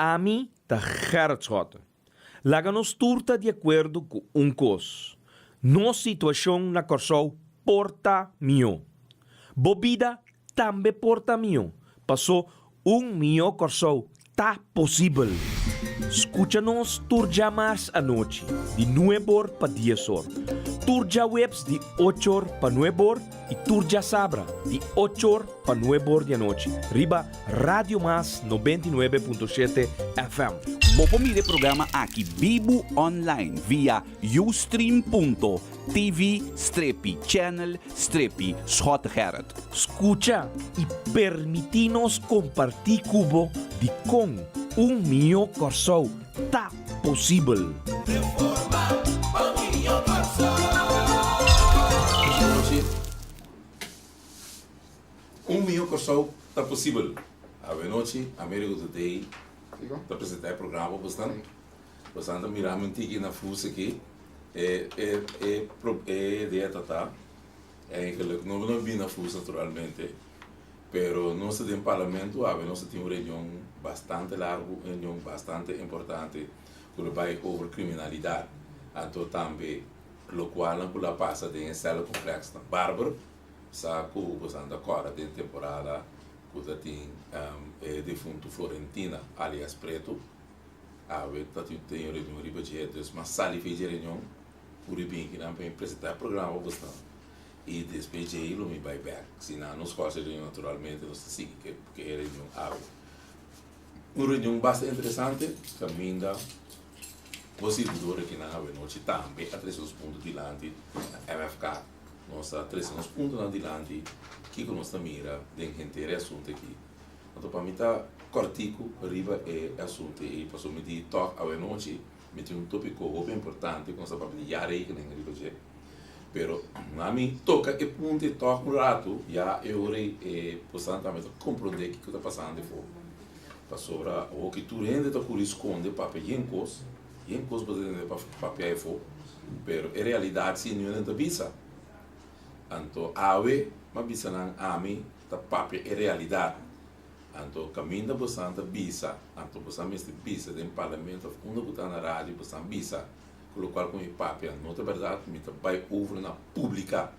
Ami ta Gerrit Schotte. Laga nos tur ta di akuerdo ku un kos, nos situashon na Kòrsou por ta mihó. Bo bida tambe por ta mihó, pasó un mihó Kòrsou ta posibel. Skucha nos tur djamars anochi di nueb'or pa dies'or, tur djaweps di och'or pa nueb'or i tur djasabra di och'or pa nueb'or di anochi riba Radio Mas 99.7 FM. Bo por mira e programa aki bibu online via ustream.tv strepi channel strepi Schottegerrit. Skucha i permití nos kompartí ku bo dikon un mihó Kòrsou ta posibel. Un mihó Kòrsou ta posibel. Awenochi Amerigo Today ta presentá e programa pa bosnan. Bosnan ta mira mi un tiki na fus aki. E e e e idea ta ta eigenlijk no no bini na fus naturalmente pero nos ta den parlamento awe nos ta tin un reunion bastante largu un reunion bastante importante ku lo bai over kriminalidat anto tambe lokualnan ku lo a pasa den e cellencomplex na Barber. Sa ku boso ta kòrda den temporada ku ta tin e defuntu Florentina alias Pretu. Awe ta tin un reunion riba dje, dus mas sali fe dje reunion puru bin kinan pa mi presentá e programa pa bosnan i despues djei lo mi bai bèk. Si nan no skòrsa e reunion naturalmente nos ta sigui ke e reunion awe. Un reunion basta interesante kaminda bo sirbidor akinan awenochi tambe a trese nos punto dilanti na MFK. Nos a trese nos puntonan dilanti kiko nos ta mira den henter e asuntu aki. Anto pa mi ta kòrtiku riba e asuntu ei pasobra mi di tòg awenochi mi tin un topiko hopi importante ku nos ta papia di jaarrekening riba dje. Pero na mi toka e punto ei tòg un ratu ya e ora ei e personanan tambe ta komprondé kiko ta pasando afó. Pasobra awoki tur hende ta kuri skonde papia yen kos, yen kos bo ta tende papia afó. Pero e realidad si niun nan ta bisa. Anto awe m'a bisa nan ami ta papia e realidad. Anto caminda bosan ta bisa, anto bosan mester bisa den parlamento of unda cu ta na radio bosan bisa cu locual cu mi papia no ta berdad, mi ta bay over na publica.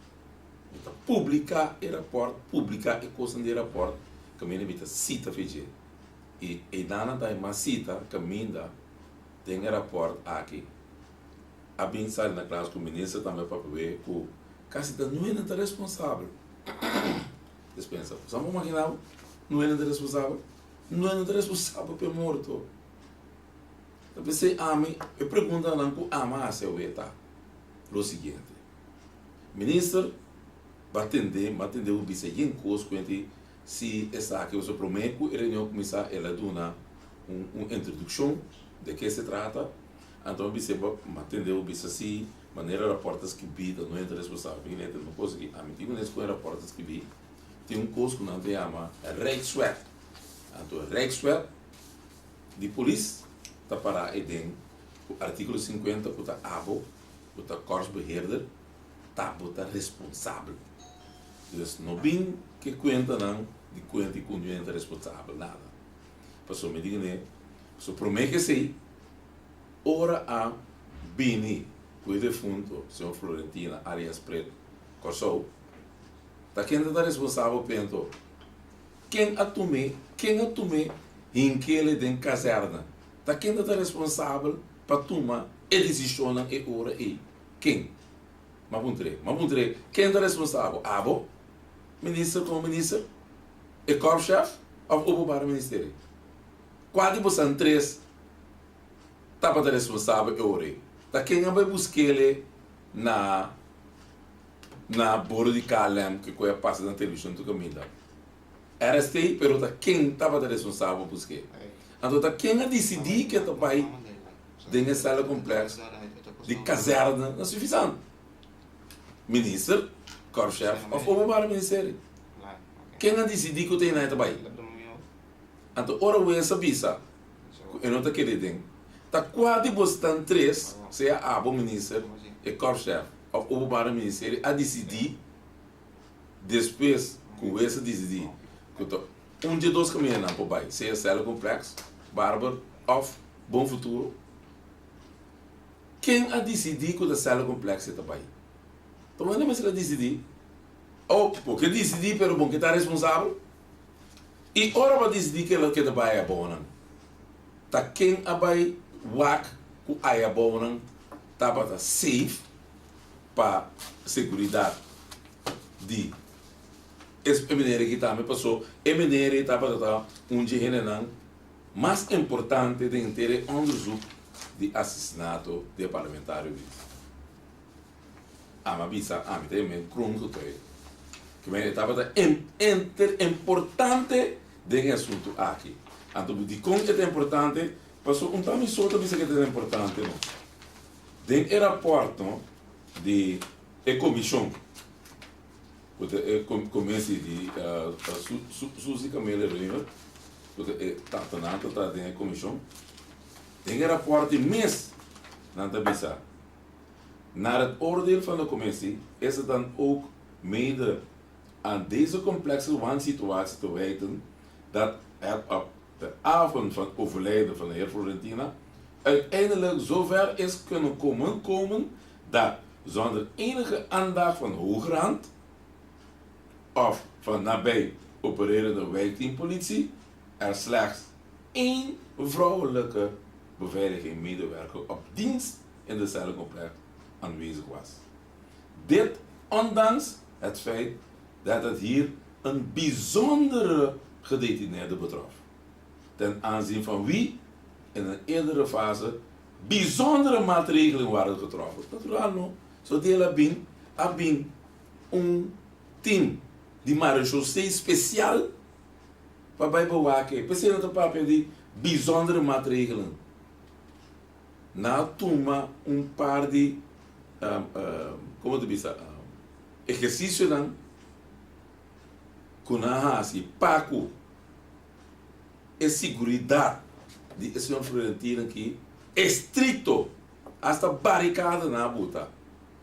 Mi ta publica e rapport, publica e cosnan di e rapport caminda mi ta cita fe dje. Y eynan ta e mas cita caminda den e rapport aki. A bin sali na klas ku minister tambe papia wee ku kasi ta nuenen ta responsabel. Despensa. Bo sa por magina bo? Nuenen ta responsabel? Nuenen ta responsabel pa e morto. Ta p'esei ami e preguntanan ku ami a hasi awe ta lo siguiente. Minister ba tende, m'a tende bo bisa yen kos ku enti si esaki pasobra promé ku e reunion kuminsá el a duna un introdukshon de ke se trata. Anto mi bis'é, Bo a tende bo bisa si manera rapòrt ta skibí ta no hende responsabel. Mi kende un kos aki, ami tin kunes ku e rapòrt ta skibí, tin un kos ku nan ta yama Rijkswet. Anto e Rijkswet di polis ta pará ei den ku artíkulo sinkuenta ku ta abo ku ta korpsbeheerder ta bo ta responsabel. Dus no bin ke kuentanan di kuenta i ku no hende ta responsabel nada. Pasobra mi di kuné, pasobra promé ke esei Ora a bini ku e defunto señor Florentina alias Preto Kòrsou, ta ken ta ta responsabel p'ento? Ken a tum'é? Ken a tum'é hink'ele den kazèrna? Ta ken ta ta responsabel pa tuma e desishonnan e ora ei? Ken? M'a puntr'é. M'a puntr'é, ken ta responsabel? Abo, minister komo minister? E kòrpschef òf openbare ministerie? Kua di bosan tres tabata responsabel e ora ei? Ta ken a bai busk'ele na na boro di KLM ke ku a pasa na televishon tur kaminda? RST, pero ta ken tabata responsabel pa busk'é? Anto ta ken a disidí ke ta bai den e sala kompleks di kazèrne na Suffisant? Minister, korpschef òf openbare ministerie? Ken a disidí ku ta einan e ta bai? Anto ora wes a bisa ku e no ta kere den, ta kua di bosnan tres, sea abo minister, e korpschef òf openbare ministerie a disidí despues ku wes a disidí ku ta un dje dos kamindanan por bai, sea Cellencomplex, Barber. Òf Bon Futuro? Ken a disidí ku ta cellencomplex e ta bai? Ta bo hende mester a disidí. Oh, bo ke disidí pero bo ke ta responsabel? I ora bo a disidí ke loke ta bai abounan, ta ken a bai wak ku ai abounan tabata safe pa seguridat di e meneer aki tambe? Paso e meneer ei tabata ta un dje hendenan mas importante den henter e onderzoek di asesinato di e parlamentario Luis. Ami a bisa, ami ta e kroongetuige. Ke men e tabata enter importante den e asuntu aki. Anto dikon e ta importante? Pasobra un ta mi so ta bisa ku e ta importante no. Den e rapòrt no di e komishon ku ta e komisi di Suzy Camelia Römer ku ta e tatanan ta ta den e komishon, den e rapòrt di mes nan ta bisa, Naar het oordeel van de commissie is het dan ook mede aan deze complexe wansituatie te wijten dat het op de avond van overlijden van de heer Florentina uiteindelijk zover is kunnen komen komen dat zonder enige aandacht van hogerhand of van nabij opererende wijkteampolitie er slechts één vrouwelijke beveiligingmedewerker op dienst in de cellencomplex aanwezig was. Dit ondanks het feit dat het hier een bijzondere gedetineerde betrof, ten aanzien van wie in een eerdere fase bijzondere maatregelen waren getroffen. Natural no, so di el a bin, a bin un team di marechaussee special pa bai bewake. P'esei nan ta papia di bijzondere maatregelen. Nan a tuma un par di, como ta bisa, ehercicionan cu nan a haci pa cu e siguridad di e señor Florentino aki estricto, hasta baricada nan a buta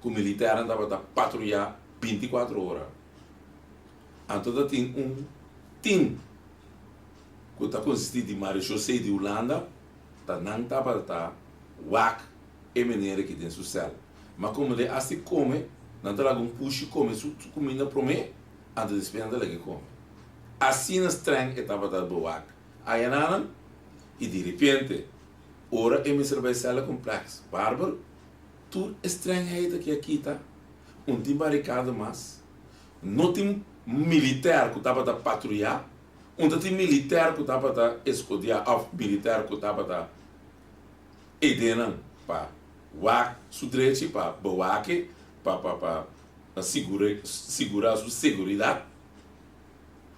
cu militairnan tabata patruya binticuatro ora. Anto ta tin un team cu ta consisti di Marechaussee di Hulanda, Ta nan tabata wak e meneer aki den su sèl. Ma komo de hasi kome, nan ta laga un pushi kome su kuminda promé, anto despues nan ta laga e kome. Asina strèng e tabata bewak ayananan, i di repente, ora e mester bai sèlekomplèks Barber, tur e strèngheid aki a kita, un tin barikada mas, no tin militèr ku tabata patruyá. Un ta tin militer ku tabata eskodiá òf militer ku tabata edenan pa wak su drechi, pa bewake, pa pa pa sigurá su seguridat.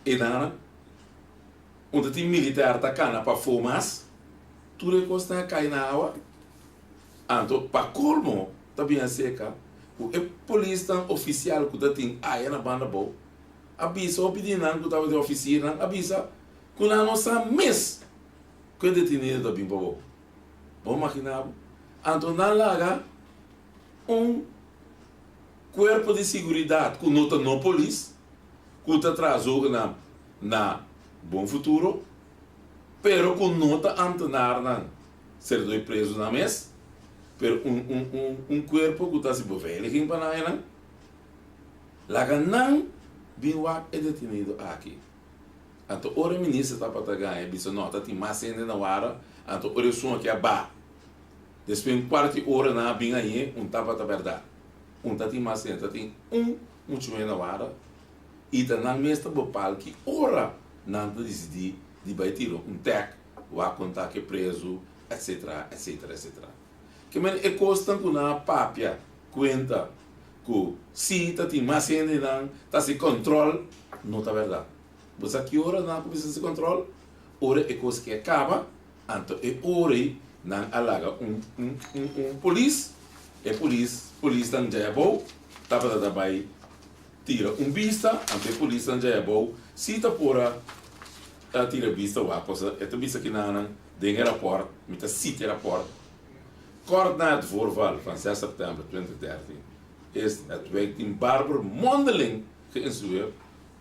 Edanan un ta tin militer ta kana pafó mas, tur e kosnan a kai na awa. Anto pa kolmo ta bin aserka ku e polisnan ofisial ku ta tin aya na banda abou a bisa hopi di nan ku tabata e ofisiernan a bisa ku nan no sa mes ku e detenido ta bin pa bo. Bo magina bo? Anto nan laga un kuerpo di siguridat ku no ta no polis ku ta traha zogenaamd na Bon Futuro pero ku no ta amtenarnan ser dor e prezunan mes pero un un un un kuerpo ku ta hasi beveiliging pa nan enan. Laga nan bin wak e detenido aki. Anto ora e minister tabata gaña bisa no ta tin mas hende na wara, anto ora esun aki a ba. Despues un kuart di ora nan a bin añe un tabata bèrdat. Un ta tin mas hende, ta tin un muchu hende na wara i ta nan mes ta bepal ki ora nan ta disidí di bai tira un tèk, wak konta ku e prezu, etsetera, etsetera, etsetera. Ke men e kosnan ku nan a papia kuenta ku si ta tin mas hendenan ta hasi kòntròl no ta bèrdat. Bo sa ki ora nan a kuminsá hasi kòntròl? Ora e kos ke a kaba, anto e ora ei nan a laga un un un un polis, e polis polisnan djai abou tabata ta bai tira un bista, anto e polisnan djai abou si ta por a tira bista wak pasobra e ta bisa kinanan den e rapòrt, mi ta sita e rapòrt. Kort na het voorval van 6 september 2013 is het wijkteam Barber mondeling geïnstrueerd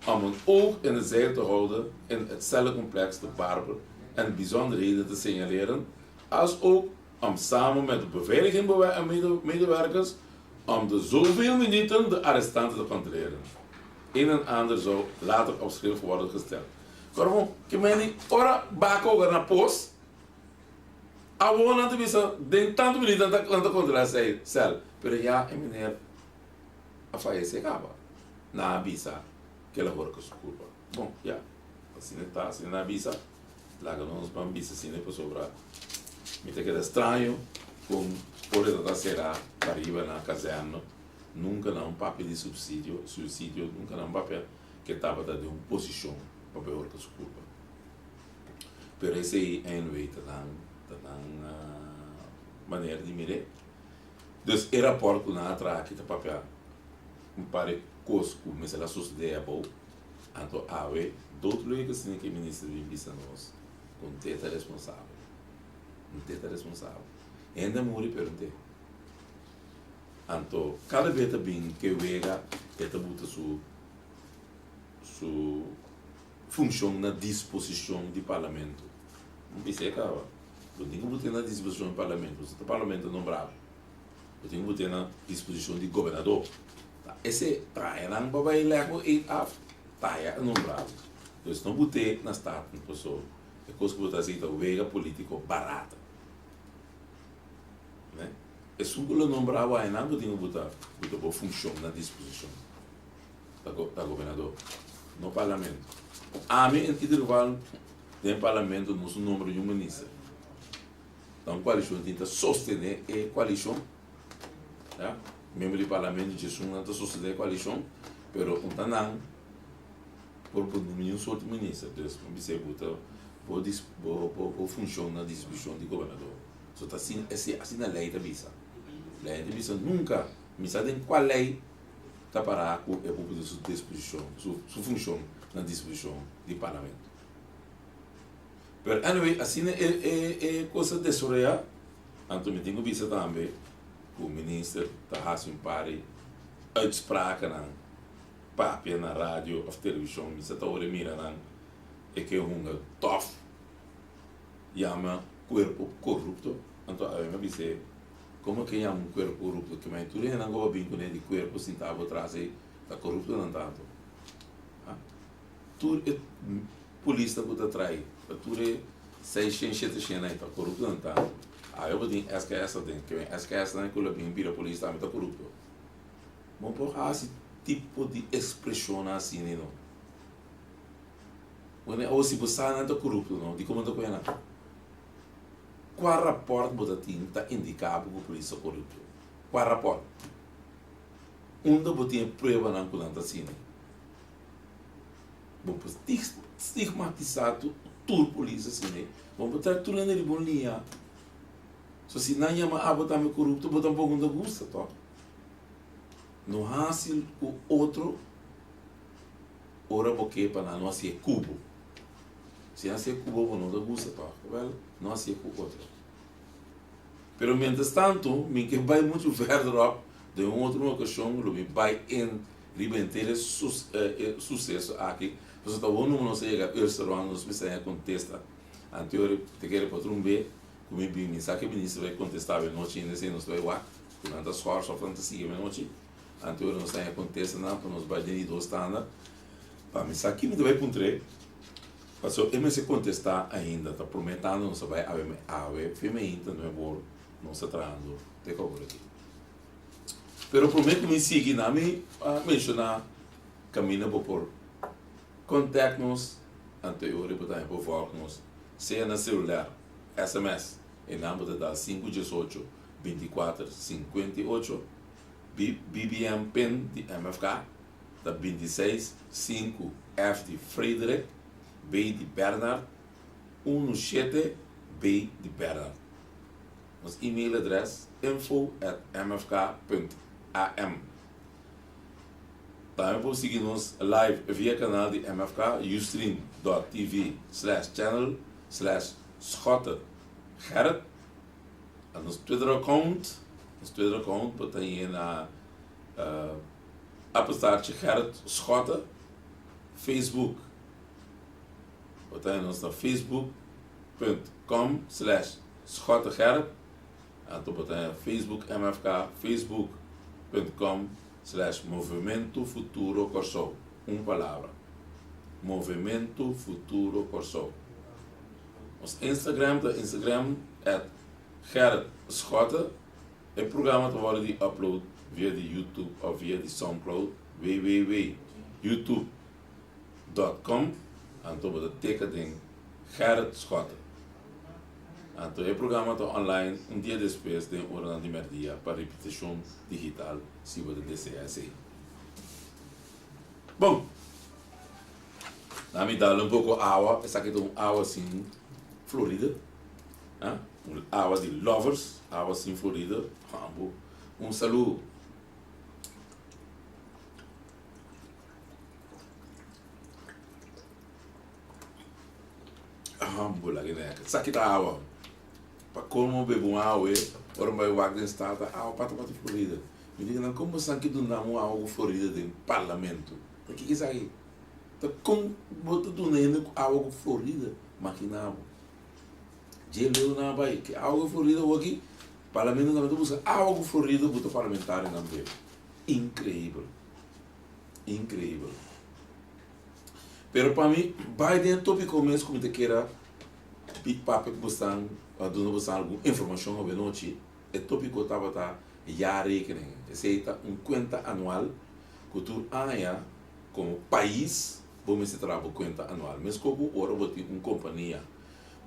om een oog in het zeil te houden in het cellencomplex de Barber. en bijzonderheden te signaleren, als ook om samen met de beveiligingsmedewerkers om de zoveel minuten de arrestanten te controleren. Een en ander zou later op schrift worden gesteld. Kortom, ke men ora b'a koga na pos, awor nan ta bisa den tantu minuut nan ta nan ta controla e cel, pero ya e meneer a fayece caba. Nan a bisa cu el a hora cu su culpa. Bon, ya, asina ta, asina nan a bisa, laga nos ban bisa asina pasobra mi ta keda straño con por e ta ta cera pariba na kazerne, nunca nan un papia di subsidio, suicidio, nunca nan papia cu e tabata den un posicion pa bay hora cu su culpa. Pero esey anyway ta nan ta nan manera di mir'é. Dus e raport ku nan a traha aki ta papia un par di kos ku mester a sosodé abou. Anto awe doodleuk asina ku e minister bin bisa nos ku n'te ta responsabel. N'te ta responsabel. Hende a muri pero n'te. Anto kada bes ta bin ke wega e ta buta su su funshon na disposishon di parlamento. Bo bisa e kaba. Bo tin ku bo tin na disposishon di parlamento, pasobra ta parlamento nombra bo. Bo tin ku bo tin na disposishon di gobernador. Ta ese trayanan pa bai lèg bo eet af, taya a nombra bo. Dus no bot'é na Staten pasobra e kos ku bo ta hasi ta wega polítiko barata. Ne? Esun ku lo nombra bo ayanan bo tin ku bo ta buta bo funshon na disposishon. Ta gobernador, no parlamento. Ami en ieder geval den parlamento nos no nombra niun minister. Ta un coalicion tin ta sostene e coalicion, ya, miembro di parlamento djesun ta sostene e coalicion, pero un ta nan por benoemi niun soort minister. Dus mi bisa bo ta bo bo bo funcion na disposicion di gobernador. So ta asina asina ley ta bisa. Ley ta bisa nunca mi sa den cual ley ta pará ku e por pone su disposishon, su funshon na disposishon di Parlamento. Pero anyway, asina e e e kos a desaroyá, anto mi tin ku bisa tambe ku minister ta hasi un par di uitsprakennan, papia na radio òf televishon, mi sa ta ora e mira nan e ke hunga tòf, yama kuerpo korupto, anto awe mi a bis'é. Como ke yama un cuerpo corrupto? Ke mai tur hendenan ku a bin kuné di cuerpo sintá bo tras ei ta corrupto nan tanto? Ha? Tur e polisnan ku ta trai pa tur e seishen shete shen ei ta corrupto nan tanto? Awe bo tin SKS aden, ke mai SKS nan ku lo bin bira polis tambe ta corrupto? Bo por hasi tipo di expresionnan asina no. Wene awo si bo sa nan ta corrupto no, dikon bo ta kohe nan? Kua rapòrt bo ta tin ta indiká bo ku polis ta korupto? Kua rapòrt? Unda bo tin e pruebanan ku nan ta asina? Bo por stigmatisá tur polis asina. Bo por trae tur hende riba un liña. So si nan yama abo tambe korupto bo tampoko no ta gusta tòg? No hasi ku otro ora bo ke pa nan no hasié ku bo. Si hasié ku bo, bo no ta gusta tòg? Wèl, no hasié ku otro. Pero mientras tanto, mi ke bai muchu verderop, den un otro okashon lo mi bai en riba henter e e suseso aki, pasobra ta wou numa nos a yega eerste ronda nos mester haña kontesta. Anteori te kere pa otro un be ku mi bin, mi sa ke minister bai kontestá awenochi ainda esei nos ta bai wak ku nan ta schors òf nan ta sigui awenochi. Anteori nos haña kontestanan pa nos bai den di dos tanda. Pa mi sa ki mi ta bai puntr'é, paso e mester kontestá ainda, ta promé tanda nos ta bai awe me awe fe meinta nueb'or nos ta trahando te ku awor aki. Pero promé ku mi sigui na mi a menshoná kaminda bo por contact nos, anto e ora bo tambe por volg nos, sea na celular, sms, e number ta dal sinku diesocho, binti kuater, sinkuenta i ocho, BBM pin di MFK, ta bintiseis, sinku, F di Frederik, B di Bernard, unu, shete, B di Bernard. Nos email adres info at mfk punt am. Tambe por sigui nos live via kanal di MFK ustream dot tv slash channel slash Schotte Gerrit. A nos Twitter account, nos Twitter account por ta yena Apenstaartje Gerrit Schotte, Facebook, bo ta nos na Facebook. punt com slash schottegerrit anto bo ta haña Facebook MFK facebook punt com slash Movementu Futuro Kòrsou un palabra Movementu Futuro Kòrsou nos Instagram ta Instagram at Gerrit Schotte e programa ta wòrdu di upload via di YouTube òf via di Soundcloud www youtube dot com anto bo ta teka den Gerrit Schotte. Anto e programa ta online un dia despues den oranan di merdia pa ripitishon digital si bo ta desea esei. Bon! Na mi dal un poko awa, esaki ta un awa sin florida, ah, un awa di lovers, awa sin florida, hambo. Un saludo. Hambo lagi nek. Esaki ta awa. Pa colmo bebe un awa e, ora mi bai wak den Staten, awa pata pata Florida. Mi di nan, con bosan ki duna un awa cu Florida den Parlamento? Ta kiko esaki? Ta con bo ta duna hende awa cu Florida? Makina bo. Dje leu nan a bai. Ki awa cu Florida awor aki? Parlamento tambe ta busca awa cu Florida bu ta parlamentarionan bebe. Increibel. Increibel. Pero pa mi bai den e topico mes cu mi ta kera papia cu bosan, duna bosan algun informacion awenochi, e topico tabata jaarrekening. Esey ta un cuenta anual cu tur aña como pais bo mester traha bo cuenta anual. Mesco cu ora bo tin un compania,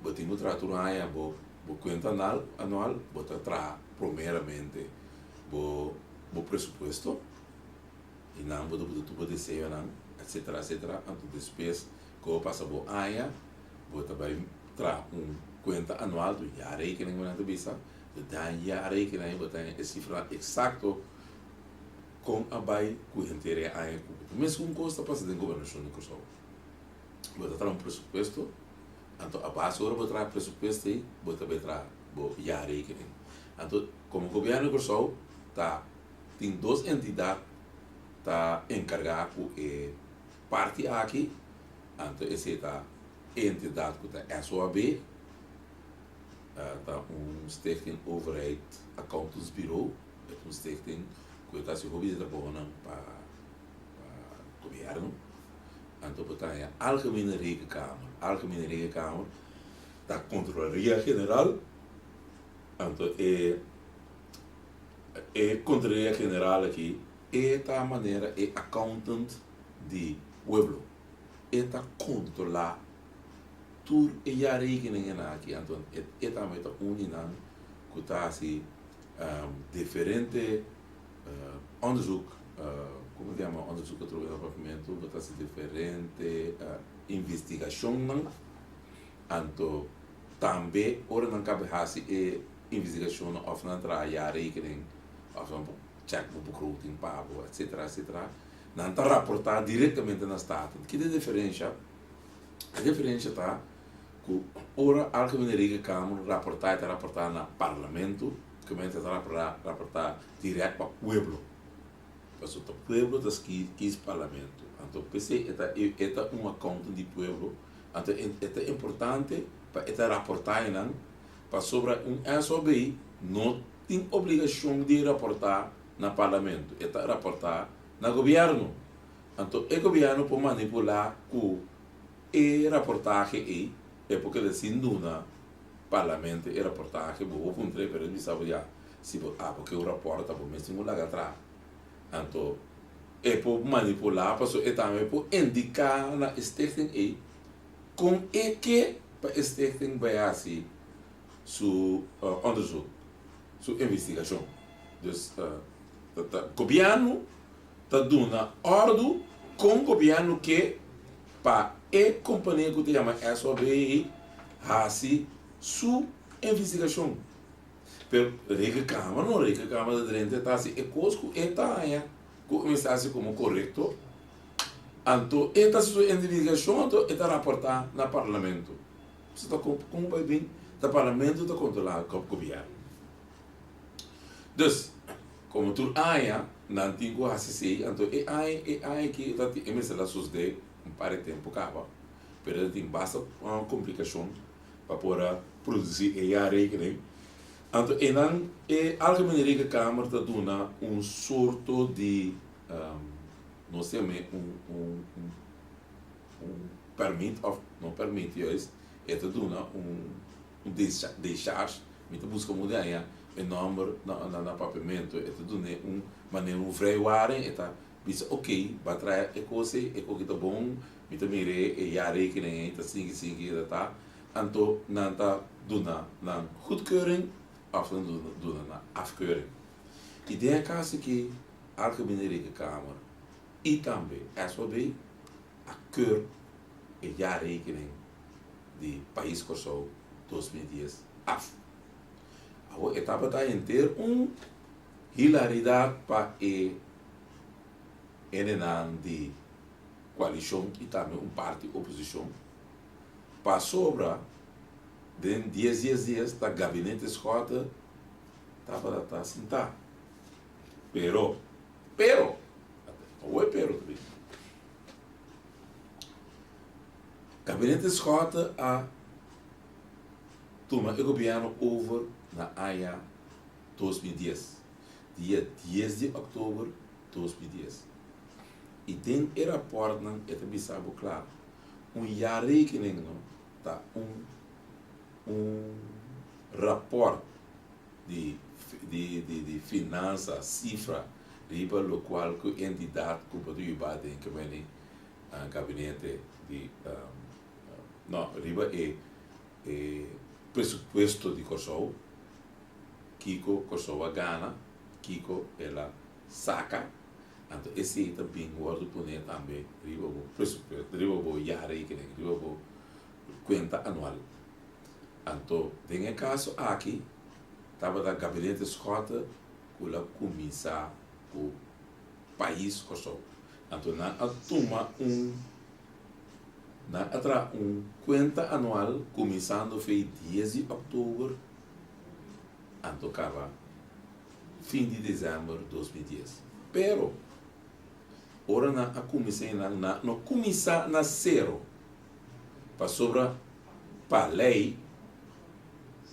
bo tin cu traha tur aña bo cuenta anual, bo ta traha primeramente bo presupuesto. I nan bo ta buta tur bo deseonan, etcetera, etcetera. Anto despues ku bo pasa bo aña, bo ta bai traha un kuenta anual, un jaarrekening ku nan ta bisa. Den jaarrekening bo ta haña e sifranan eksakto kon a bai ku henter e aña ku bo. Meskun kos ta pasa den gobernashon di Kòrsou. Bo ta traha un presupuesto, anto a base ora bo traha presupuesto ei, bo ta bai traha bo jaarrekening. Anto komo gobièrnu di Kòrsou ta Tin dos entidat ta enkargá ku e parti aki, anto esei ta e entidat ku ta SOAB, ta un Stichting Overheid Accountantsbureau, e ta un stichting ku e ta hasi hopi di trabounan pa gobièrnu. Anto bo ta haña Algemene Rekenkamer, Algemene Rekenkamer ta Kontrolaria General, anto e. E Contraloria General aki e ta manera e accountant di pueblo. E ta controla tur e jaarrekeningen aki. Anto e tambe ta un di nan cu ta haci diferente onderzoek, como ta yama onderzoek atrobe na papiamento? Bo ta haci diferente investigacionnan. Anto tambe ora nan caba haci e investigashonnan òf nan traha jaarrekening òf nan por chèk bo begroting pa bo etsetera etsetera nan ta raportá direktamente na Staten. Ki ta e diferensha? E diferensha ta ku ora Algemene Rekenkamer raportá e ta raportá na Parlamento, gemeente ta raportá dirèkt pa pueblo. Pasobra ta pueblo ta kies Parlamento. Anto p'esei e ta e ta un accountant di pueblo, anto e ta importante pa e ta raportá einan Pasobra un SOB no tin obligashon di raportá na Parlamento, e ta raportá na gobièrnu. Anto e gobièrnu por manipulá ku e raportahe ei, e por keda sin duna Parlamento e raportahe. Bo por puntra e pero e bisa bo ya, si bo abo ke un rapòrt abo mes tin ku laga traha. Anto e por manipulá pasobra e tambe por indiká na e stichting ei Kon e ke pa e stichting bai hasi su onderzoek, su investigashon? Dus ta gobièrnu ta duna òrdu kon gobièrnu ke pa e kompania ku ta yama SOB hasi su investigashon. Pero Rekenkamer no, Rekenkamer ta drenta e ta hasi e kos ku e ta haña ku e mester hasi komo korekto. Anto e ta su investigashon anto e ta raportá na parlamento. Su ta kon bai bin ta parlamento ta kontrolá gobièrnu. Dus komo tur aña nan tin ku hasi esei anto e aña e aña aki e ta tin e mester a sosodé un par di tempu kaba pero e ta tin basta komplikashon. pa por a produsí e jaarrekening. Anto einan e Algemene Rekenkamer ta duna un sorto di, nos ta yam'é un un un un permit òf no permit juist, e ta duna un un decharge, mi ta buska modo di haña e nòmber na na papiamento, e ta dun'é un manera un vrijwaring, e ta bisa ok, bo a traha e kos ei, e koki ta bon, mi ta mir'é e jaarrekening ei ta sinki sinki ta ta. Anto nan ta duna nan goedkeuring of nan duna nan afkeuring. I den e kas aki Algemene Rekenkamer i tambe SOB a keur e jaarrekening di Pais Kòrsou 2010 af. Awor e tabata henter un hilaridat pa e hendenan di koalishon i tambe un parti oposishon. Pasobra den dies dies dies ta Gabinete Schotte tabata ta sintá. Pero, pero, awor e pero ta bini. Gabinete Schotte a tuma e gobièrnu over na aña 2010, dia dies di òktober 2010. I den e rapòrtnan e ta bisa bo kla Un jaarrekening no ta un un rapport di di di di finansa, sifra riba locual cu entidad cu bo ta yuba den kemeni gabinete di no riba e e presupuesto di Corsou, kico Corsou a gana, kico el a saca. Anto esei ta bin wòrdu poné tambe riba bo presupuesto, riba bo jaarrekening, riba bo kuenta anual. Anto den e kaso aki tabata Gabinete Schotte ku la kuminsá ku pais Kòrsou. Anto nan a tuma un, nan a traha un kuenta anual kuminsando fei dies di òktober anto kaba fin di desèmber 2010. Pero, ora nan a kuminsá einan, nan no kuminsá na sero, pasobra pa lei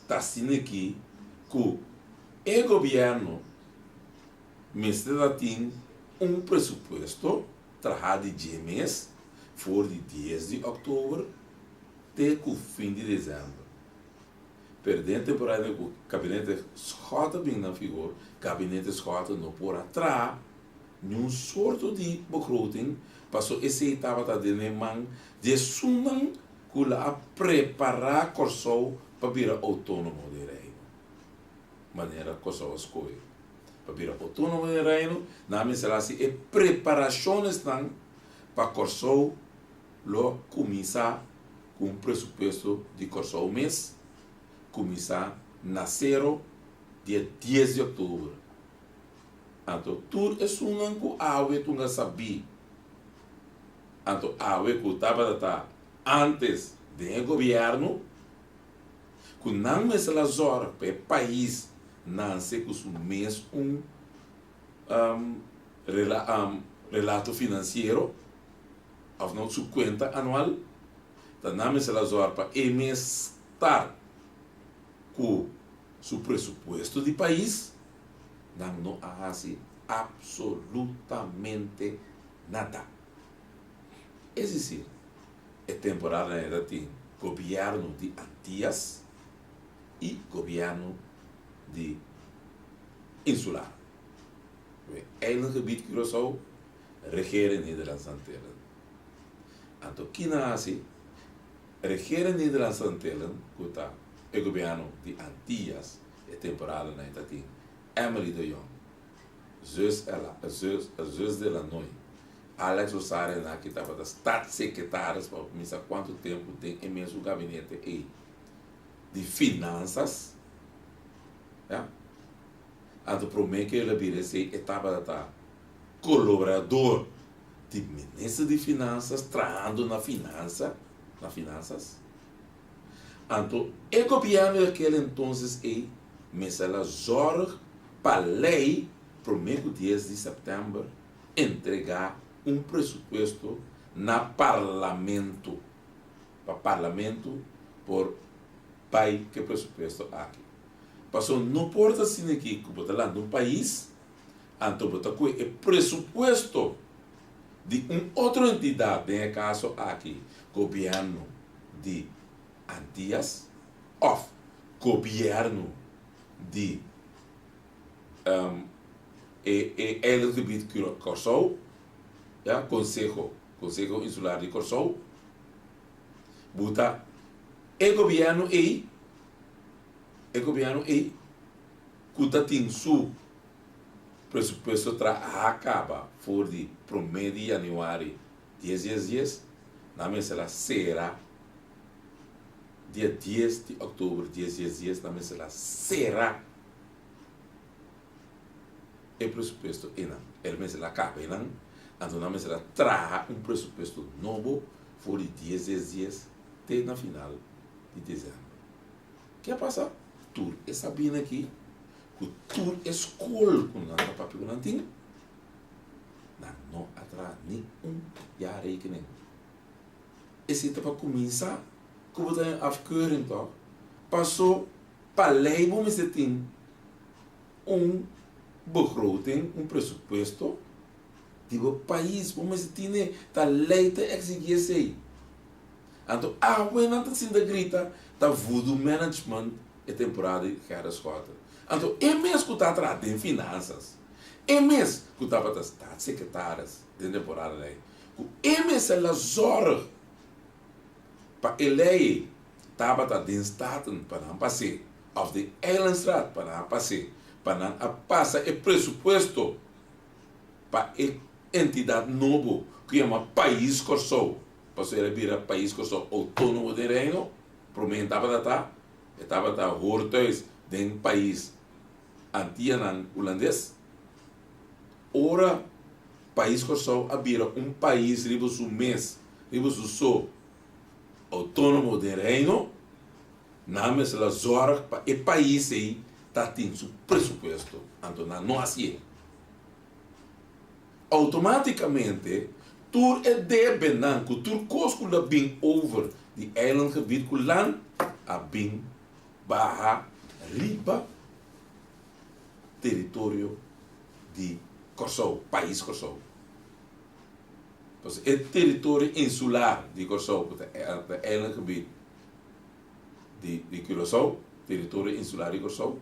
ta asina aki ku e gobièrnu mester ta tin un presupuesto trahá di dje mes for di dies di òktober te ku fin di desèmber. Pero den temporada ku Gabinete Schotte bin na vigor, Gabinete Schotte no por a traha niun sorto di begroting paso esei tabata den e man di esunnan ku la a prepará Kòrsou pa bira outónomo den Reino. Manera Kòrsou a skohe pa bira outónomo den Reino, nan mester hasi e preparashonsnan pa Kòrsou lo kuminsá ku un presupuesto di Kòrsou mes kuminsá na sero dia dies di òktober. Anto tur esunnan ku awe tunga sabí, anto awe ku tabata ta ántes den e gobièrnu, ku nan mester la zòrg pa e pais nanse ku su mes un relato finansiero, of no su cuenta anual, ta nan mester a zorg pa e mes start cu su presupuesto di pais, nan no a haci absolutamente nada. Es decir, e temporada nan ta tin gobierno di Antillas y gobierno di Insular. Eilandgebied Curaçao Regering Nederlandse Antillen. Anto kina a hasi? Regering Nederlandse Antillen, ku ta e gobièrnu di Antillas e temporadanan e ta tin Emily de Jong, Zeus Ela, Zeus, Zeus de Lanoy, Alex Rosario nan ki tabata staatssecretaris pa misa kuantu tempu den e mesun gabinete ei di finansas, ya. Anto promé ku el a bira esei e tabata ta Colaborador di Minister di Finanzas trahando na finanza, na finanzas. Anto e gobierno di aquel entonces ey mester la zorg pa ley prome cu dies di september entrega un presupuesto na Parlamento, pa Parlamento por. bai ku e presupuesto aki. Pasobra no por ta asina aki ku bo ta lanta un pais, anto bo ta kohe e presupuesto di un otro entidat, den e kaso aki gobièrnu di Antias òf gobièrnu di e e eilandgebied Kòrsou, ya, konseho, Konseho Insular di Kòrsou, bo ta e gobièrnu ei, e gobièrnu ei ku ta tin su presupuesto traha kaba for di promé di yanüari dies dies dies, nan mester a sera dia dies di òktober dies dies dies, nan mester a sera e presupuesto einan. El mester a kaba einan, anto nan mester a traha un presupuesto nobo for di dies dies dies te na final di desèmber. Ke a pasa? Tur e sabina aki ku tur e skol ku nan ta papia ku nan tin, nan no a traha ni un jaarrekening. Esei ta pa kuminsá ku bo ta den afkeuring tòg? Paso pa lei bo mester tin un begroting, un presupuesto di bo pais. Bo mester tine, ta lei ta eksigí esei. Anto awe nan ta sinta grita ta voodoo management e temporada di Gerrit Schotten. Anto e mes ku ta traha den finansas, e mes ku tabata staatssecretaris den temporada ei, ku e mester la zorg pa e lei tabata den Staten pa nan pas'é of den Eilandsraad pa nan a pas'é, pa nan a pasa e presupuesto pa e entidat nobo ku yama Pais Kòrsou. Pasobra el a bira pais Kòrsou outónomo den Reino, promé e tabata ta, e tabata hoor thuis den pais Antianan Hulandes. Ora pais Kòrsou a bira un pais riba su mes, riba su so, outónomo den Reino, nan mester a zòrg pa e pais ei ta tin su presupuesto, anto nan no hasié. Automáticamente tur e debenan cu tur cos cu lo bin over di eilandgebied cu land a bin baha riba teritorio di Kòrsou, pais Kòrsou. Pasobra e teritorio insular di Kòrsou cu ta eilandgebied di Curaçao, teritorio insular di Kòrsou,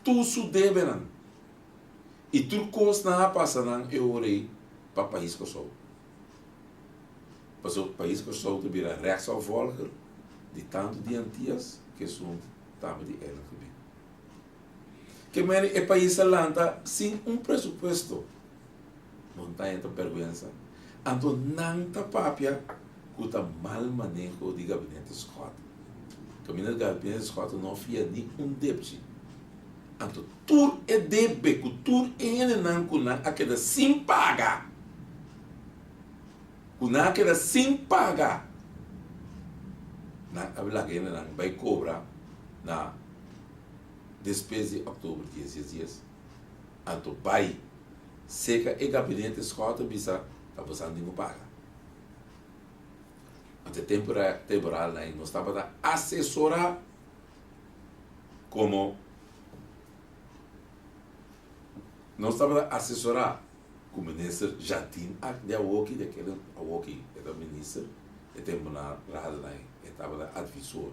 Tur su debenan i tur kosnan a pasa nan e ora ei pa pais Kòrsou. Pasobra pais Kòrsou ta bira rechtsafvolger di tantu di Antias ku esun tambe di Eilandgebied. Ke mene e pais a lanta sin un presupuesto. Montaña ta bèrgwensa. Anto nan ta papia ku ta mal maneho di gabinete Schotten. Kaminda gabinete Schotten no fia ni un depchi. Anto tur e debe ku tur e hendenan ku nan a keda sin paga, ku nan a keda sin paga, nan a laga hendenan bai kobra na despues di òktober dies dies dies. Anto bai seka e gabinete Schotten bisa ta bosan tin ku paga. Anto e temporada nan nos tabata asesora komo nos tabata asesora ku minister Jardin di awoki di akel awoki e ta minister e temporada nan e tabata advisor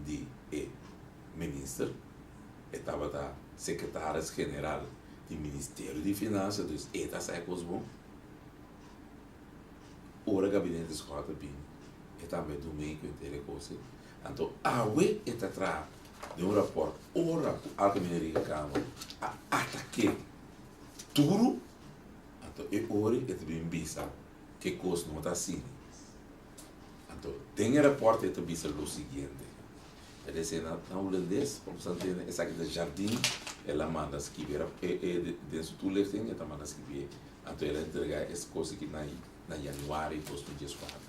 di e minister. E tabata sekretaris general di Ministerio di Finansa, dus e ta sa e kos bon. Ora gabinete Schotte bin, e tambe dun mee ku henter e kos ei. Anto awe e ta traha den un rapòrt ora ku Algemene Rekenkamer a atak'é duru, anto e ora e ta bin bisa ku e kos no ta asina. Anto den e rapòrt e ta bisa lo siguiente. E ta esei na hulandes, pa bo sa ntende, esaki ta jardin, el a manda skibi e e den su toelichting e ta manda skibi anto el a entrega es kos aki na na januari 2014.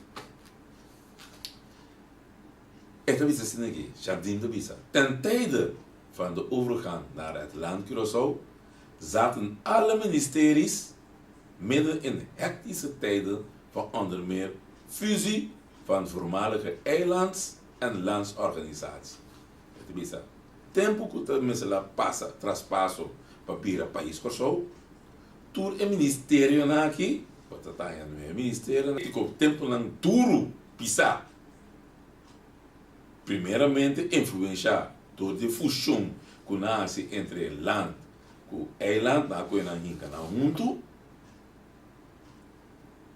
E ta bisa asina aki, Jardim ta bisa, Ten tijde van de overgang naar het land Curaçao zaten alle ministeries midden in hectische tijden van onder meer fusie. van voormalige eilands en landsorganisatie. E ta bisa, tempu ku ta mester la pasa traspaso pa bira pais Kòrsou, tur e ministerionan aki, bo ta taña nuebe ministerionan, ku tempunan duru pisá, primeramente influenshá dor di e fushon ku nan hasi entre land ku eiland, nan a kohe nan hinka nan huntu,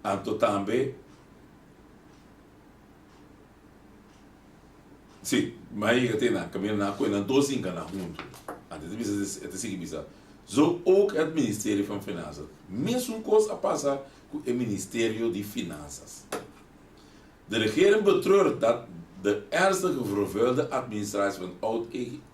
anto tambe si, mi a yega te nan kaminda nan a kohe nan dos hinka nan huntu, anto e ta bisa e ta sigui bisa, Zo ook het ministerie van Finanzas. Mesun kos a pasa ku e ministerio di Finansas. De regering betreurt dat de ernstige vervuilde administratie van oud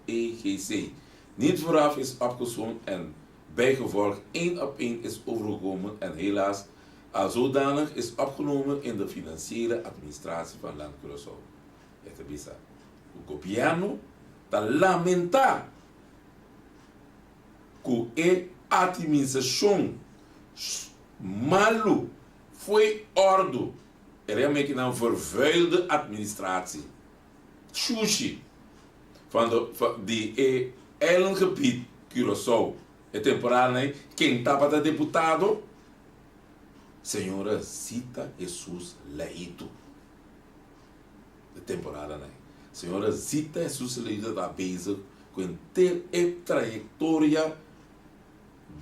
EGC niet vooraf is opgeschoond en bijgevolg één op één is overgekomen en helaas al zodanig is opgenomen in de financiële administratie van Land Curaçao. E ta bisa ku gobièrnu ta lamentá ku e administrashon malu fo'i òrdu. E reameki nan vervuilde administratie, shushi, van de di e eilandgebied Curaçao. E temporada ei ken tabata deputado? Señora Zita Jesus Leito. E temporada ei señora Zita Jesus Leito tabata bezig ku henter e trayektoria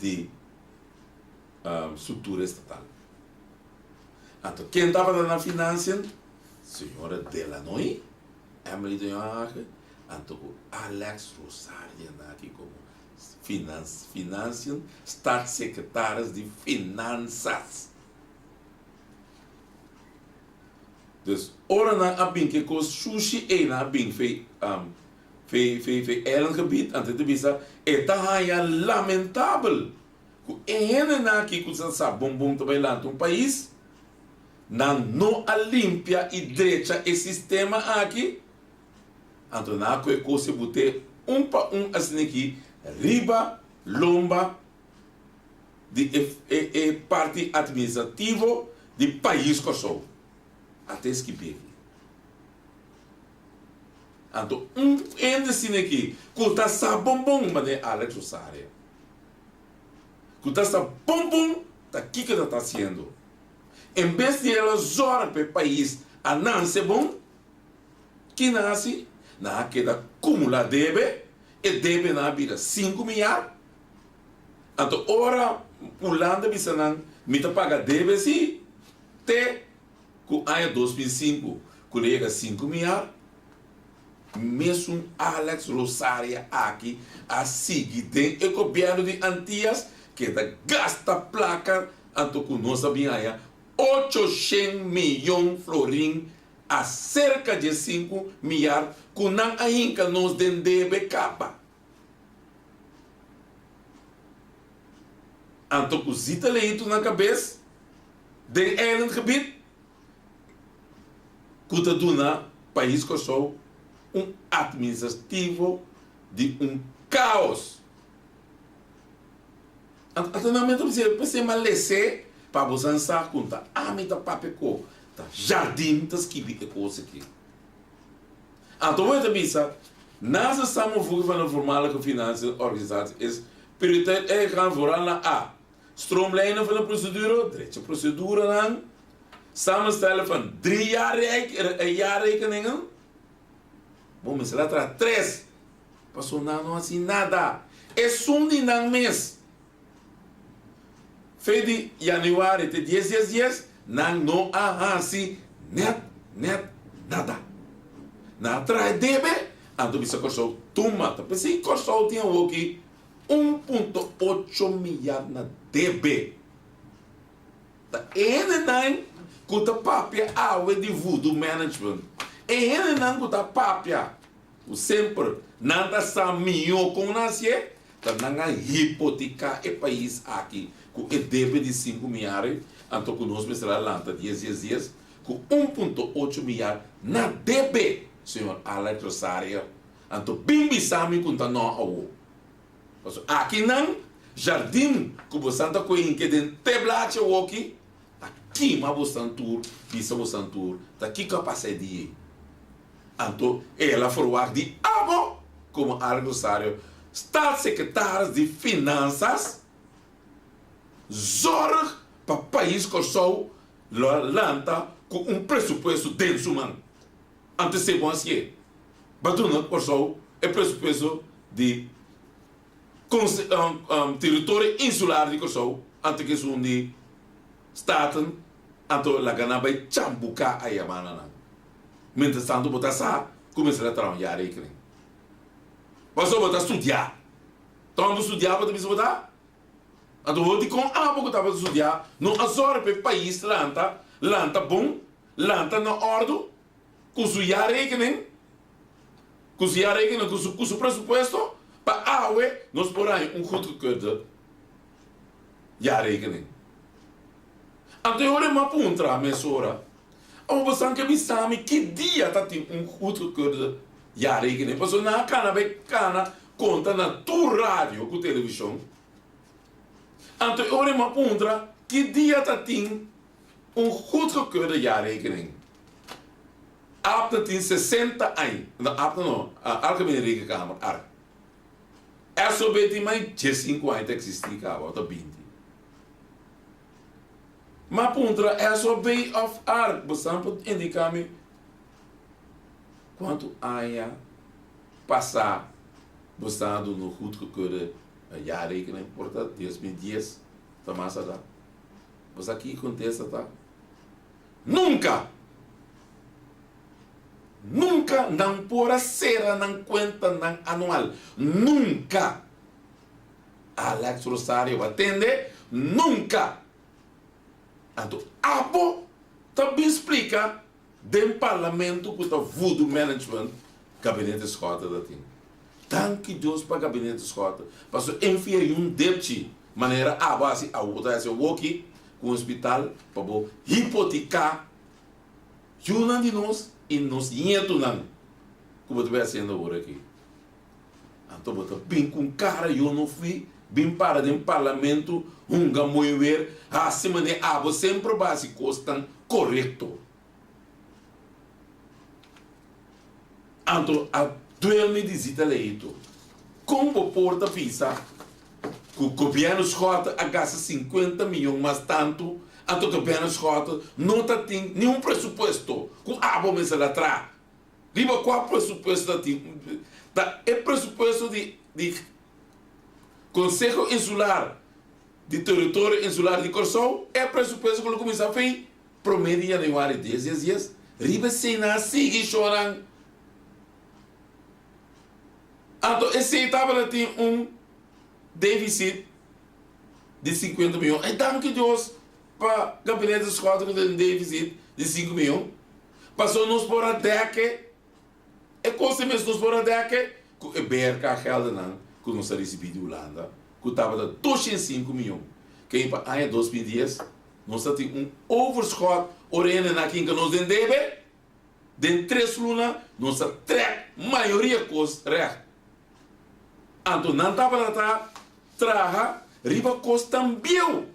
di struktura estatal. Anto ken tabata na financiën? Señora Delanoy, Emily de Jongh, anto ku Alex Rosaria naki komo financiën staatssecretaris di finansas. Dus ora nan a bin ke kos shushi ei nan a bin fei fei fei fei eilandgebied anto e ta bisa e ta haña lamentabel Ku e hendenan aki ku sa sa bon bon ta bai lanta un pais, nan no a limpia i drecha e sistema aki, anto nan a kohe kos e but'é un pa un asin'aki riba lomba di e e parti administrativo di pais Kòrsou. Ata e skibí aki. Anto un hende asin'aki ku ta sa bon bon manera Alex Rosaria. Ku ta sa bon bon ta kiko ta ta hasiendo. En bes di el a zòrg pa e pais a nanse bon, ki nan a hasi? Nan a keda kumulá debe, e debenan a bira sinku miar. Anto ora Hulanda bisa nan, mi ta paga debe si te ku aña 2005 ku lo yega sinku miar. Mesun Alex Rosaria aki a sigui den e gobierno di Antias keda gasta placa anto cu nos a bin haya 800 miyon florin acerca dje sinku miyar cu nan a hinca nos den debe caba. Anto cu Zita Leito na cabes den eilandgebied ku ta duna pais Kòrsou un atministrativo di un kaos. Ata nan mi ta bisa p'esei mi a les'é pa bo san sa ku ta ami ta papia ku ta Jardim ta skibi e kos aki. Anto bo ta bisa, Naast de samenvoeging van de voormalige financiën organisatie is prioriteit uitgegaan vooral naar a. Stroomlijnen van de procedure, drecha procedurenan, samenstellen van drie jaarrekeningen, bo mester a traha tres, pasobra nan no hasi nada. Esun di nan mes, fe di januari te dies dies dies, nan no a hasi net net nada. Nan a traha e debe, anto bisa Kòrsou tuma, ta p'esei Kòrsou tin awoki 1.8 milyar na debe. Ta e hendenan ku ta papia awe di voodoo management. E hendenan ku ta papia ku semper nan ta sa mihó kon nan hasié, ta nan a hipotiká e pais aki ku e debe di sinku milyar ei, anto ku nos mester a lanta dies dies dies ku 1.8 milyar na debe, señor Alex Rosario. Anto bin bisa mi ku N ta nò awo. Pasobra aki nan jardin ku bosan ta kohe hinke den te blachi awoki ta kima bosnan tur, bisa bosnan tur ta kiko a pasa e dia ei. Anto el a ferwagt di abo komo Alex Rosario, Staatssecretaris di Finansas, zorg pa pais Kòrsou lo a lanta ku un presupuesto den su man. Anto esei bon hasié. Ba duna Kòrsou e presupuesto di teritorio insular di Kòrsou anto ku esun di Staten, anto laga nan bai chambuká aya banda nan. Mientras tanto bo ta sa ku mester a traha un jaarrekening. Pasobra bo ta studiá. Tòg bo studiá bo ta bisa bo ta? Anto bo dikon abo ku tabata studiá no a zòrg pa e pais lanta, lanta bon, lanta na òrdu ku su jaarrekening, ku su jaarrekening, ku su ku su presupuesto pa awe nos por haña un goedgekeurde jaarrekening. Anto e ora e mi a puntra mesora. Abo bosan ke bisa mi ki dia ta tin un goedgekeurde jaarrekening? Pasobra nan a kana bai kana konta na tur radio ku televishon. Anto e ora mi a puntra ki dia ta tin un goedgekeurde jaarrekening? Abner tin 60 aña, no Abner no, Algemene Rekenkamer, ark. SOB tin mas di 15 aña ta eksistí kaba, òf ta 20. M'a puntra SOB of ark, bosan por indica mi cuanto aña pasa bosan a duna goedgekeurde jaarrekening? Por ta 2010 ta mas ata. Bo sa ki contesta ta? Nunca! Nunca nan por a cera nan cuentanan anual. Nunca! Alex Rosario a tende? Nunca! Anto abo ta bin splica den parlamento cu ta voodoo management Gabinete Schotte ta tin. Danki Dios pa Gabinete Schotte pasobra enfia yun depchi manera abo a haci awo ta haci awoki cu hospital pa bo hipotica yunan di nos y nos nietunan cu bo ta bay haciendo awor aki. Anto bo ta bin ku un kara yo no fui bin para den parlamento hunga mooi weer hasi mane abo semper bo hasi kosnan korekto. Anto a duel mi di Zita Leito kon bo por ta bisa ku gobièrnu Schotte a gasta 50 miyon mas tantu anto gobièrnu Schotte no ta tin ni un presupuesto ku abo mester a traha. Riba kua presupuesto ta tin? Ta e presupuesto di di Konseho Insular di Teritorio Insular di Kòrsou, e presupuesto ku lo kuminsá fei promé di yanüari dies dies dies. Riba esei nan a sigui shornan. Anto esei tabata tin un defisit di 50 mion. E danki Dios pa Gabinete Schotten ku tin un defisit di 5 mion. Pasobra nos por a dèke e kos ei mes, nos por a dèke ku e BRK geldennan ku nos a risibí di Hulanda, ku tabata 205 mion. Kei pa aña 2010 nos a tin un overschot ora hende nan a kinka nos den debe, den tres luna nos a trèk mayoria kos règt. Anto nan tabata ta traha riba kos tan bieu.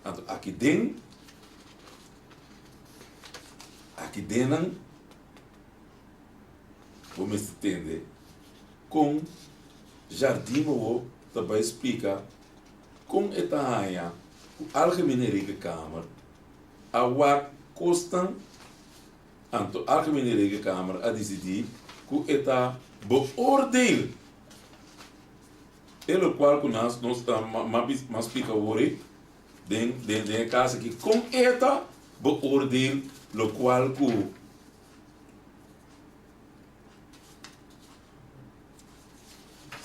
Anto aki den, aki dennan bo mester tende kon Jardim awo ta bai splika kon e ta haña ku Algemene Rekenkamer a wak kosnan, anto Algemene Rekenkamer a disidí ku e ta beoordeel E lokual ku nos nos ta m'a splika awor ei den den den e kas aki kon e ta beoordeel lokual ku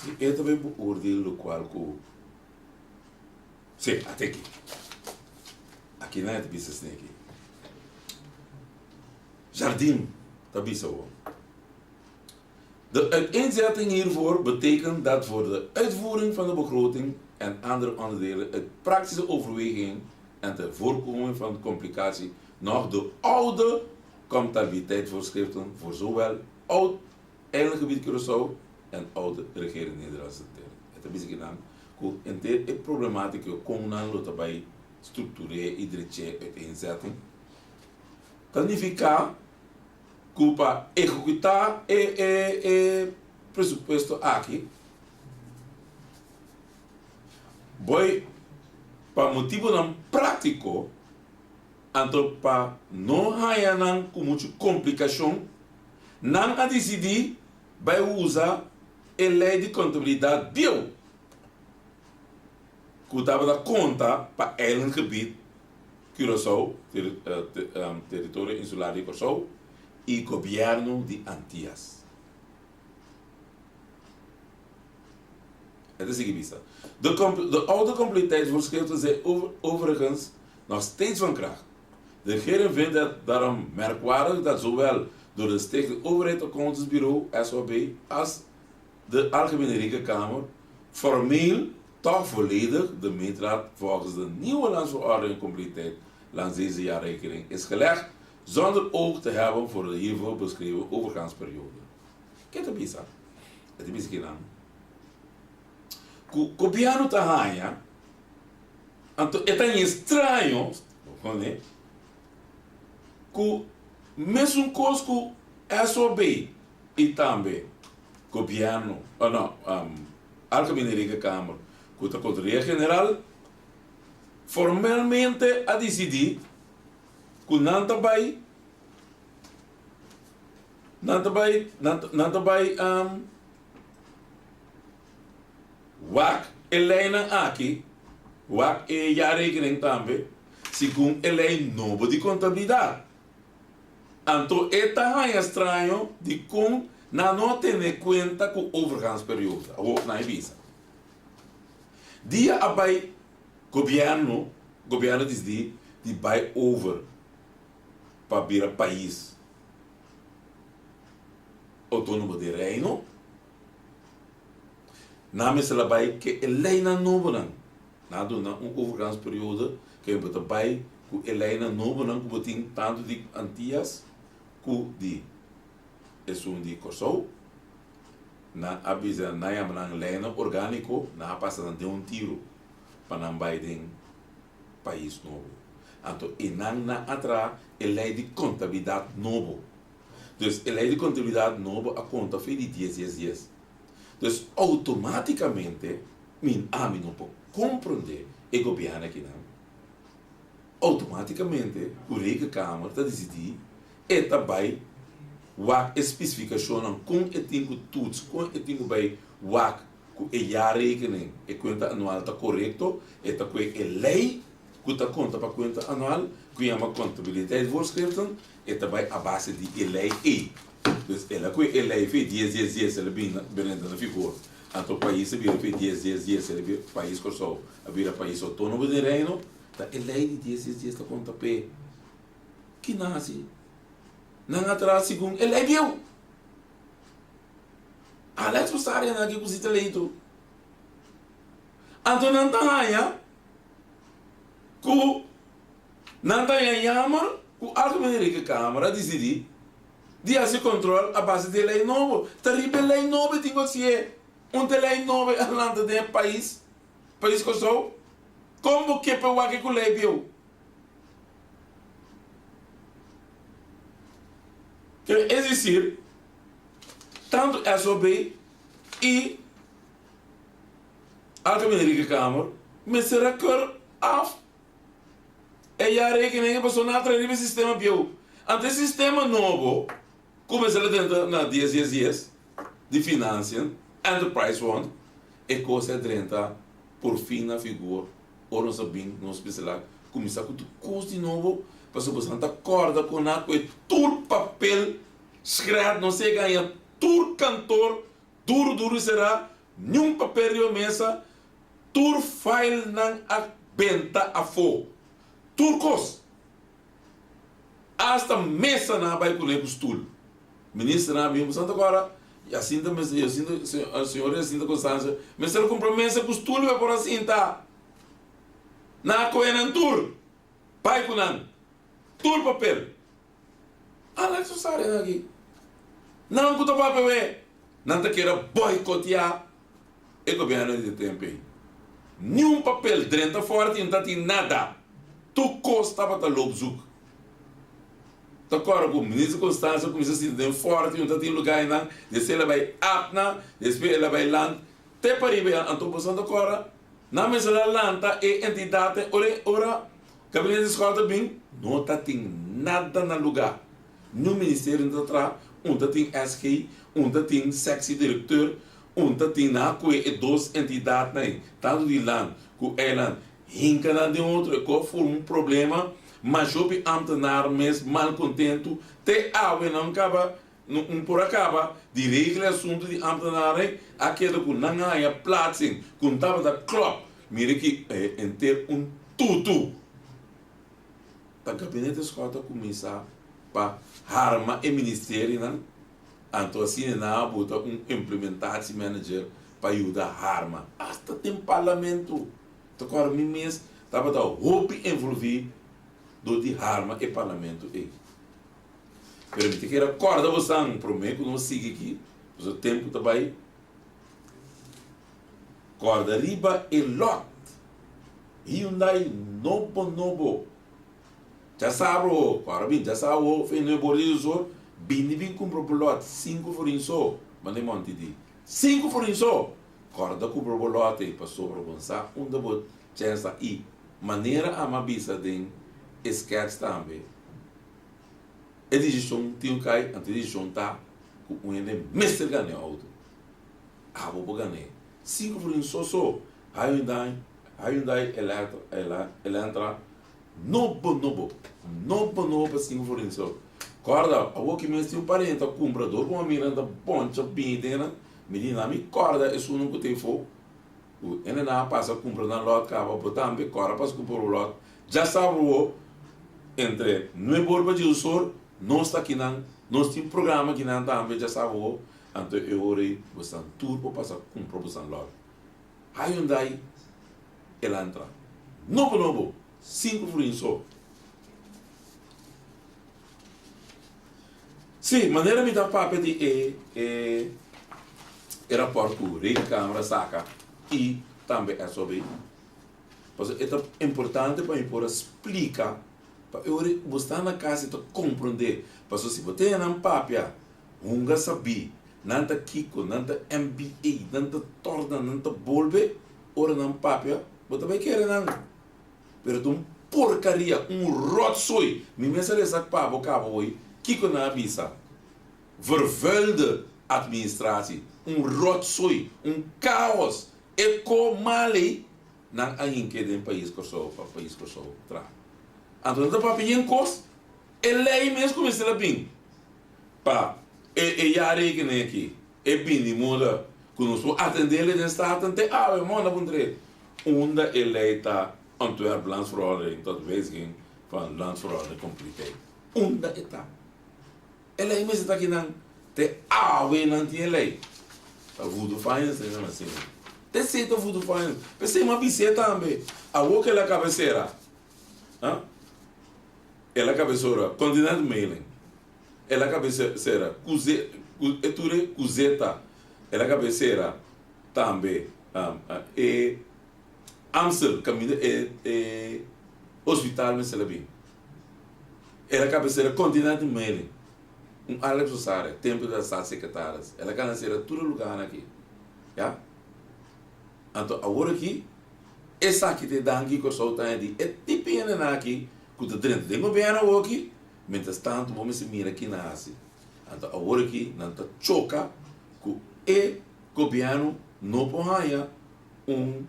si e ta bai beoordeel lokual ku si ate aki aki nan e ta bisa esei aki Jardim ta bisa awor. De uiteenzetting hiervoor betekent dat voor de uitvoering van de begroting en andere onderdelen uit praktische overwegingen en ter voorkoming van complicatie nog de oude comptabiliteitsvoorschriften voor zowel oud eilandgebied Curaçao en oude regering Nederlandse Antillen. E ta bisa kinan ku henter e problematica kon nan lo ta bai. struktur'é i drech'é uiteenzetting, ta nifiká ku pa ehekutá e e e presupuesto aki boi pa motibunan práktiko anto pa no haña nan ku muchu komplikashon nan a disidí bai usa e lei di kontabilidat bieu ku tabata konta pa eilandgebied Curaçao, Teritorio Insular di Kòrsou, i Gobièrnu di Antias. E ta sigui bisa, De de oude completeitsvoorschriften zijn overigens nog steeds van kracht. De regering vindt het daarom merkwaardig dat zowel door de Stichting Overheid Accountantsbureau, SOB, als de Algemene Rekenkamer formeel toch volledig de meetraad volgens de nieuwe landsverordening compleetheid langs deze jaarrekening is gelegd zonder oog te hebben voor de hiervoor beschreven overgangsperiode. Ke ta bisa? E ta bisa kinan ku gobièrnu ta haña, anto e ta haña straño, ku mesun kos ku SOB i tambe gobièrnu, oh no, Algemene Rekenkamer ku ta Kontroleria General formalmente a disidí ku nan ta bai nan ta bai nan ta bai wak e leinan aki, wak e jaarrekening tambe segun e lei nobo di kontabilidat. Anto e ta haña straño dikon nan no a tene kuenta ku overgangsperiode. Awor nan e bisa. Dia a bai gobièrnu, gobièrnu disidi di bai over pa bira pais outónomo den Reino, nan mester a bai ke e leinan nobonan. Nan a duna un overgangsperiode ke bo ta bai ku e leinan nobonan ku bo tin tantu di Antias ku di esun di Kòrsou. Nan a bisa nan yama nan leinan orgániko, nan a pasa nan den un tiru pa nan bai den pais nobo. Anto einan nan a traha e lei di kontabilidat nobo. Dus e lei di kontabilidat nobo a konta for di dies dies dies. Dus outomátikamente mi ami no por komprondé e gobièrnu akinan. Outomátikamente ku Rekenkamer ta disidí e ta bai wak e spesifikashonnan kon e tin ku toets, kon e tin ku bai wak ku e jaarrekening, e kuenta anual ta korekto, e ta kue e lei ku ta konta pa kuenta anual ku yama contabiliteitsvoorschriften, e ta bai a base di e lei ei. Dus el a kue e lei fe dies dies dies el a bin drenta na vigor. Anto pais a bira fe dies dies dies el a bira pais Kòrsou a bira pais outónomo den Reino. Ta e lei di dies dies dies ta konta p'e. Ki nan hasi? Nan a traha segun e lei bieu. Alex Rosario nan aki ku si ta lei tur. Anto nan ta haña ku nan ta haña yammer ku Algemene Rekenkamer a disidí di hasi kontrol a base di e lei nobo. Ta riba e lei nobo e tin ku hasié. Un ta e lei nobo a lanta den e pais, pais Kòrsou. Kon bo ke pa wak ku lei bieu? Es desir, tantu SOB i Algemene Rekenkamer mester a keur af e jaarrekeningen pasobra nan a trae riba e sistema bieu. Anto e sistema nobo ku mester a drenta na dies dies dies di Financiën, Enterprise Fund, e kos a drenta por fin na figor ora nos a bin nos mester a kuminsá ku tur kos di nobo pasobra boso nan ta kòrda ku nan ku e tur papel skrèt nos a gaña tur kantor duru duru i será niun papel riba mesa tur failnan a benta afó tur kos. Asta mesa nan a bai kuné ku stul. Ministernan a bin ku Santa Cora, Jacinta mester, Jacinta, señor Jacinta Constancia mester a kumpra mesa ku stul pa por a sinta. Nan a kohe nan tur, bai ku nan, tur papel. Alex Rosario nan aki. Nan ku ta papia we, nan ta kere boikoteá e gobièrnu di e tempu ei. Niun papel drenta fòrti, no ta tin nada. Tur kos tabata loopzoek. Ta kòrda ku Minister Constanza kuminsá sinta den Fòrti, un ta tin lugá einan, despues el a bai Abna, despues el a bai Land te pariba ei. Anto boso ta kòrda? Nan mester a lanta e entidatnan ora ora Gabinete Schotten bin, no ta tin nada na lugá. Niun ministerio no ta traha, un ta tin SG, un ta tin sexy directeur, un ta tin nan a kohe e dos entidatnan ei, tantu di land ku eiland, hinka nan den otro, e kos forma un problema, mashopi ambtenaar mes malkontentu, te awe nan kaba, no por a kaba di regla e asuntu di ambtenaarnan, a keda ku nan haña plaatsing ku tabata klòp, mira ki henter un tutu. Ta Gabinete Schotte a kuminsá pa harma e ministerionan, anto asina nan a buta un implementatiemanager pa yuda harma. Asta den Parlamento, ta kòrda mi mes tabata hopi envolví dor di harma e Parlamento ei. Pero mi ta kere a kòrda bosan promé ku nos sigui aki, pasobra tempu ta bai. Kòrda riba e lòt Hyundai nobo nobo. Djasabra ho, kòrda bin djasabra ho, fe nuebe ora di dosor, bini bin kumpra bo lòt sinku forin so, manda e Monty di. Sinku forin so! Kòrda kumpra bo lòt ei pasobra bo sa unda bo chèns ta i manera ama bisa den e skèch tambe e desishon tin ku kai anto e desishon ta ku un hende mester gana e outo. Abo por gan'é. Sinku florin so so. Hyundai, Hyundai Electra, Elantra, nobo nobo. Nobo nobo pa sinku florin so. Kòrda, awor ki mes tin un parente a kumpra dor ku un amiga nan ta boncha bini den nan, mi di nan mi kòrda esunnan ku ta efo, ku hende nan a pasa kumpra nan lòt kaba, bo tambe kòrda pasa kumpra bo lòt. Djasabra awor, entre nuebe or pa diesor, nos ta akinan, nos tin programa akinan tambe djasabra awor. Anto e ora ei bosan tur por pasa kumpra bosan lòt. Hyundai Elantra nobo nobo, sinku florin so. Sí, manera mi ta papia di e e e rapòrt ku Rekenkamer a saka i tambe SOB, pasobra e ta importante pa mi por a splika pa e ora ei bo sta na kas i ta komprondé, pasobra si bo tene nan papia Hunga sabí, nan ta kiko, nan ta MBA, nan ta torna, nan ta bolbe, ora nan papia, bo ta bai kere nan. Pero ta un porcaria, un rotzooi. Mi mes a resa pa bo caba hoy, kiko nan a bisa? Vervuilde administratie, un rotzooi, un caos. E ko mal ei, nan a hink'é den pais Kòrsou pa pais Kòrsou traha. Anto nan ta papia yen kos, e lei mes ku mester a bin. Pa e e jarekening aki e bini moda ku nos por atendele den Staten te awe manda puntr'é unda e lei ta ontwerp landsverordening tot wijziging van landsverordening completeit unda e ta? E lei mester ta akinan te awe nan tin e lei ta voodoo finance nan asina te esei ta voodoo finance p'esei mi a bis'é tambe awor ku el a kabesera ha. El a kabesora Continent Mailing. El a kabesera Kuze, e tur e Kuzeta. El a kabesera tambe e Amstel kaminda e e hospital mester a bin. El a kabesera Continent Mailing. Un Alex Rosario, tempu ta staatssecretaris. El a kanasera tur e lugarnan aki. Ya. Anto awor aki esaki ta e danki Kòrsou ta haña di e tipo hendenan aki ku ta drenta den gobièrnu awoki, mientras tanto bo mester mira ki nan hasi. Anto awor aki nan ta choka ku e gobièrnu no por haña un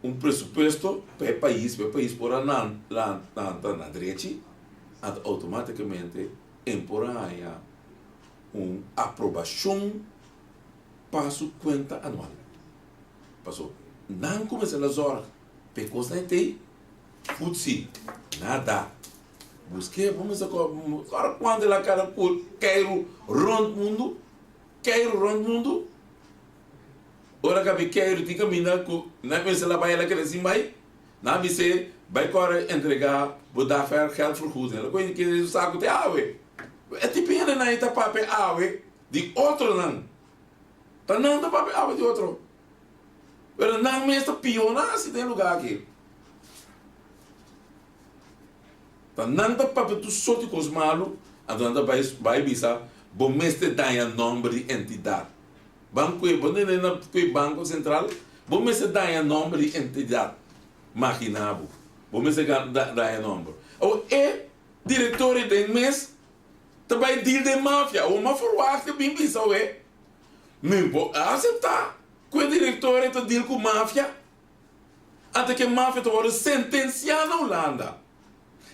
un presupuesto pa e pais, pa e pais por a lanta na drechi, anto outomátikamente e por a haña un aprobashon pa su kuenta anual. Paso nan kuminsá na zòrg pa e kosnan ei futsi, nada. Busk'é bo mester kòrda kuantu el a kada ku keiru rònt mundu, keiru rònt mundu. Ora kabi keiru tin kaminda ku nan mester la bai el a keda sin bai. Nan a bis'é bai kòrda entregá bo dagvergeldvergoeding. El a kohe kende su saku te awe. E tipo hendenan ei ta papia awe di otronan. Ta nan ta papia awe di otro. Pero nan mes ta pió nan hasi den e lugá aki. Ta nan ta papia tur sort di kos malu, anto nan ta bai bai bisa bo mester daña nòmber di entidat. Ban kue bo nene na kue Banko Sentral, bo mester daña nòmber di entidat. Magina bo, bo mester daña nòmber. Awor e direktor ei den mes ta bai deal den mafia. Awor mi a ferwagt e bin bisa awe, mi por aseptá ku e direktor ei ta deal ku mafia? Ante ku e mafia ta wòrdu sentensiá na Hulanda.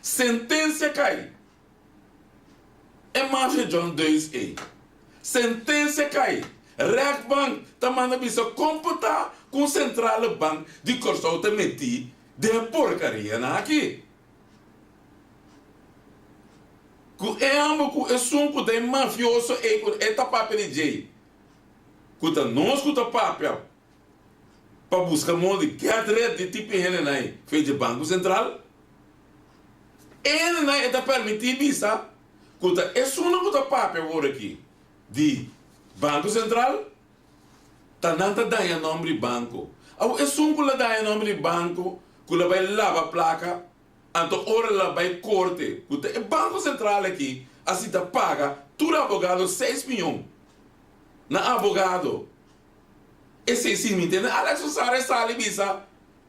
Sentensia kai. E mafia John Deus ei. Sentensia kai. Rechtbank ta manda bisa kon por ta ku un sentrale bank di Kòrsou ta metí den e porkarianan aki. Ku e hòmber ku esun ku ta e mafioso ei ku e ta papia di djei. Ku ta nos ku ta papia. Pa buska moda di get rid di tipo hendenan ei fe dje Banko Sentral. E hendenan ei ta permití bisa ku ta esunnan ku ta papia awor aki di Banko Sentral ta nan ta daña nòmber di banko. Awor esun ku la daña nòmber di banko ku la bai laba plaka anto ora la bai korte ku ta e Banko Sentral aki a sinta paga tur abogado seis miyon na abogado. Esei si mi tende Alex Rosario sali bisa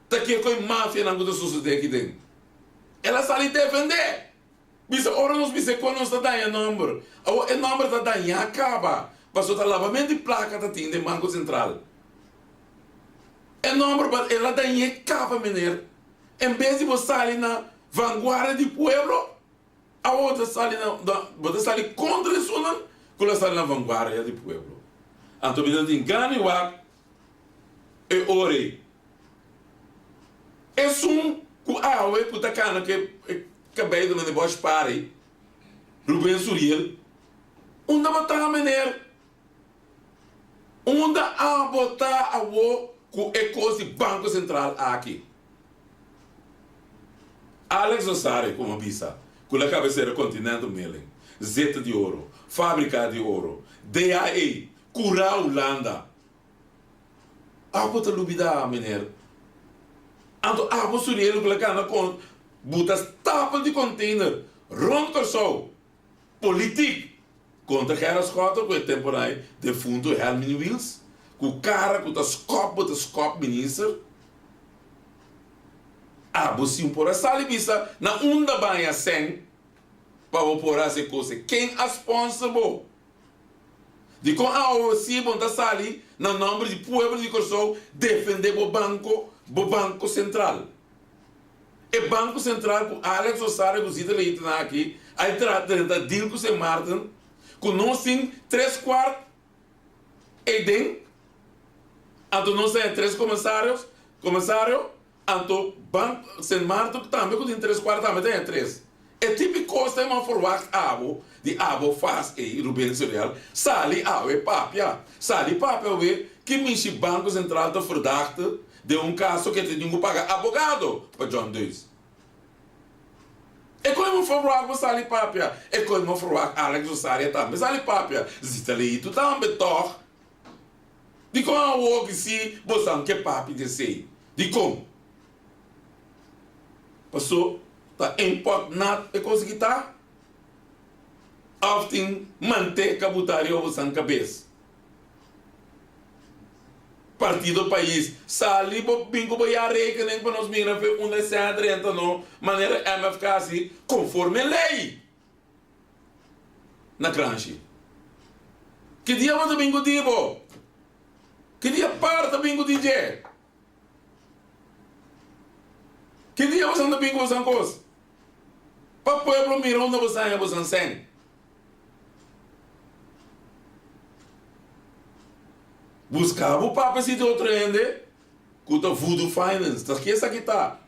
ta kiko e mafianan ku ta sosode aki den. El a sali defende. Bisa ora nos bisa kon nos ta daña nomber. Awor e nomber ta daña kaba pasobra ta labamento di plaka ta tin den Banko Sentral. E nomber ba el a dañ'é kaba meneer. En bes di bo sali na vanguardia di pueblo Awor bo ta sali na, bo ta sali kontra esunnan ku lo sali na vanguardia di pueblo. Anto mi ta tin gana di wak e ora ei. Esun ku awe ku ta kana ku e kabei di Meneer Bosch Pari, Ruben Suriel, unda bo ta meneer? Unda abo ta awo ku e kos di Banko Sentral aki? Alex Rosario komo a bisa ku la kabesera Continental Milling, Zeta di Oro, Fabrika di Oro, DAE, Kura Hulanda. Abo ta lubida meneer. Anto abo Suriel ku la kana kon buta stapel di container rond Kòrsou. Politiek kontra Gerard Schotten ku e temporai defunto Helmin Wiels ku kara ku ta skòp bo ta skòp minister. Abo si un por a sali bisa na unda baña sèn pa bo por hasi e kos ei. Ken a sponsor bo? Dikon awo si bo ta sali na nòmber di pueblo di Kòrsou defendé bo banko, bo Banko Sentral? E Banko Sentral ku Alex Rosario ku Zita Leitena aki a traha drenta deal ku Sint Maarten ku nos tin tres kwart eyden anto nos ta tres komisarios komisario anto bank Sint Maarten tambe ku tin tres kwart tambe ta tres. E tipi kos ta man forwagt abo di abo fas ey Ruben Suriel sali awe papia sali papia awe ki mishi Banko Sentral ta verdachte Den un kaso ke tin ku paga abogado pa John Deus. E koe mo ferwagt bo sali papia, e koe mo ferwagt Alex Rosaria tambe sali papia, Zita Leito tambe tog. Dikon awoki si bosan ke papia di esei? Dikon? Paso ta import nat e kos ki ta? Of tin manteka buta riba bosan kabes? Partido Pais, sali bo bin ku bo ya rekening pa nos mira fe unda e sèn drenta no, manera MFK hasi konforme lei na Kranshi. Ki dia bo ta bin ku di bo? Ki dia par ta bin ku di dje? Ki dia bosan ta bin ku bosan kos? Pa pueblo mira unda bosan haña bosan sèn. Buska bo papia si di otro hende ku ta Voodoo Finance. Ta ki esaki ta?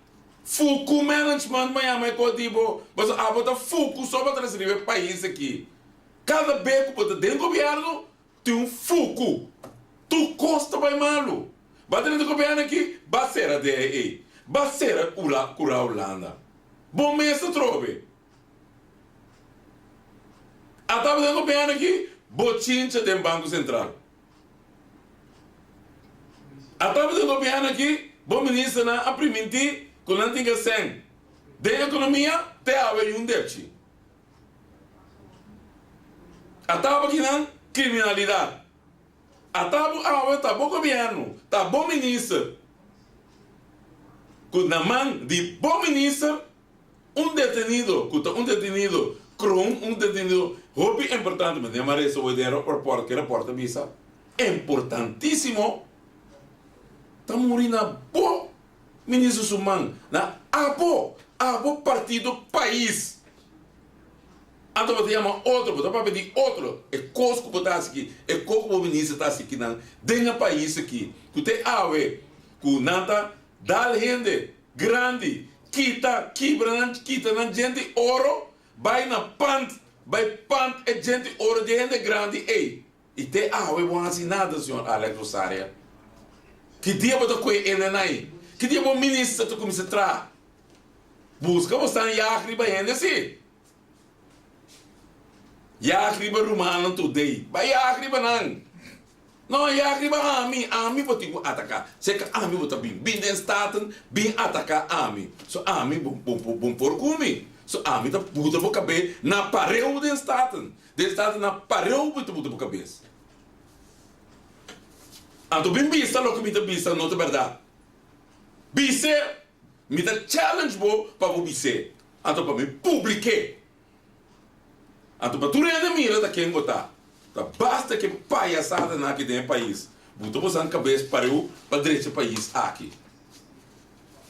Fuku Management ma yama e kos di bo. Pasobra abo ta fuku so pa trese riba e pais aki. Kada be ku bo ta den gobièrnu tin un fuku. Tur kos ta bai malu. Ba drenta gobièrnu aki, ba sera DEE. Ba sera Kura Hulanda. Bo mes ta trobe. A tabata den gobierno aki bochincha den Banco Central. A tabata den gobierno aki bo ministernan a priminti cu nan tin ke cen. Den ekonomia te awe yun depchi. Atabo kinan kriminalidat. Atabo awe ta bo gobièrnu, ta bo minister ku na man di bo minister un detenido ku ta un detenido kron, un detenido hopi importante, mi a resa hoy den raport, ke raport ta bisa importantisimo, ta muri na bo Minister su man na abo, abo partido pais. Anto bo ta yama otro, bo ta papia di otro. E kos ku bo ta hasi aki, e kos ku bo minister ta hasi akinan den e pais aki, ku te awe ku nan ta dal hende grandi, kita, kibra nan, kita nan djente oro, bai na pant, bai pant e djente oro di e hende grandi ei. I te awe bo hasi nada, señor Alex Rosaria. Ki dia bo ta koe e nanai? Ki dia bo minister ta kuminsa traha? Buska bo stan yag riba hende si. Yag riba rumannan today. Bai yag riba nan. No, yag riba ami. Ami bo tin ku ataka. Seka ami bo ta bin. Bin den Staten, bin ataka ami. So ami bo bo bo por ku mi. So ami ta buta bo kabe na pareu den Staten. Den stad na pareu bo ta buta bo kabes. Anto bin bisa loke mi ta bisa no ta bèrdat. Bis'é! Mi ta challenge bo pa bo bis'é. Anto pa mi publik'é. Anto pa tur hende mira ta ken bo ta. Ta basta ke payasadanan aki den e pais. Buta bosan kabes pareu pa drecha pais aki.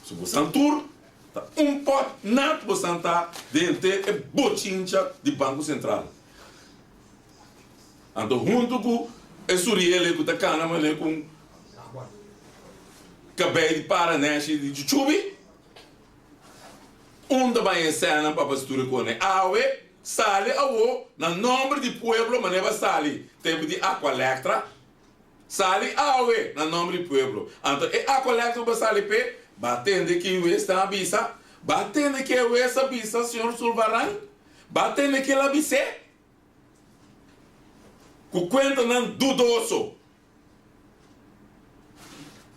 So bosan tur ta un pot nat bosan ta den henter e bochincha di Banco Central. Anto hunto cu e suriele cu ta cana mane cu un cabey di para neshi di chuchubi, unda bay e sena pa pastura cone awe sali awo na nomber di pueblo mane ba sali tempo di Aqualectra. Sali awe na nomber di pueblo. Anto e Aqualectra ku bo sali p'e, ba tende ki wes ta a bisa? Ba tende ki e wes a bisa señor Sulvaran? Ba tende ki el a bis'é? Ku kuentanan dudoso.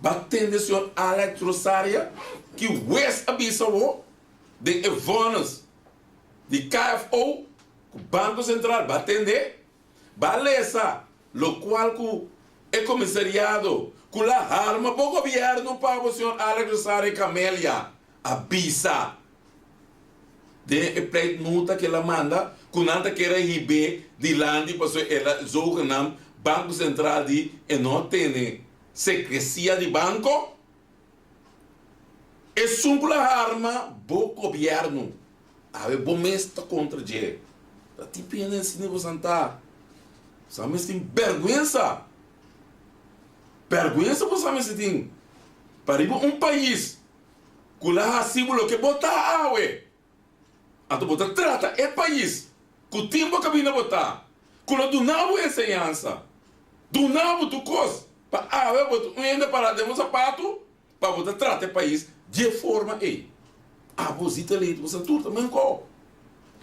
Ba tende señor Alex Rosaria ki wes a bisa wo den e vonnis di KFO ku Banko Sentral? Ba tende? Ba lesa locual cu e comisariado cu la harma bo gobierno pa bo señor Alex Rosario Camelia a bisa den e pleitnota cu el a manda cu nan ta kere hib'e dilanti pasobra el a zogenaamd Banco Central di e no tene secrecia di banco. Esun ku la harma bo gobièrnu, awe bo mes ta kontra dje. Ta tin pena asina bo santá. Bosa mes tin bèrgwensa. Bèrgwensa bosa mester tin pa riba un pais ku la hasi bo loke bo ta awe. Anto bo ta trata e pais ku tin bo kabinda bo ta, ku lo duna bo enseñansa, duna bo tur kos, pa awe bo ta un hende pará den bo sapatu, pa bo ta trata e pais di e forma ei. Abo zita lei bo sa tur ta menko.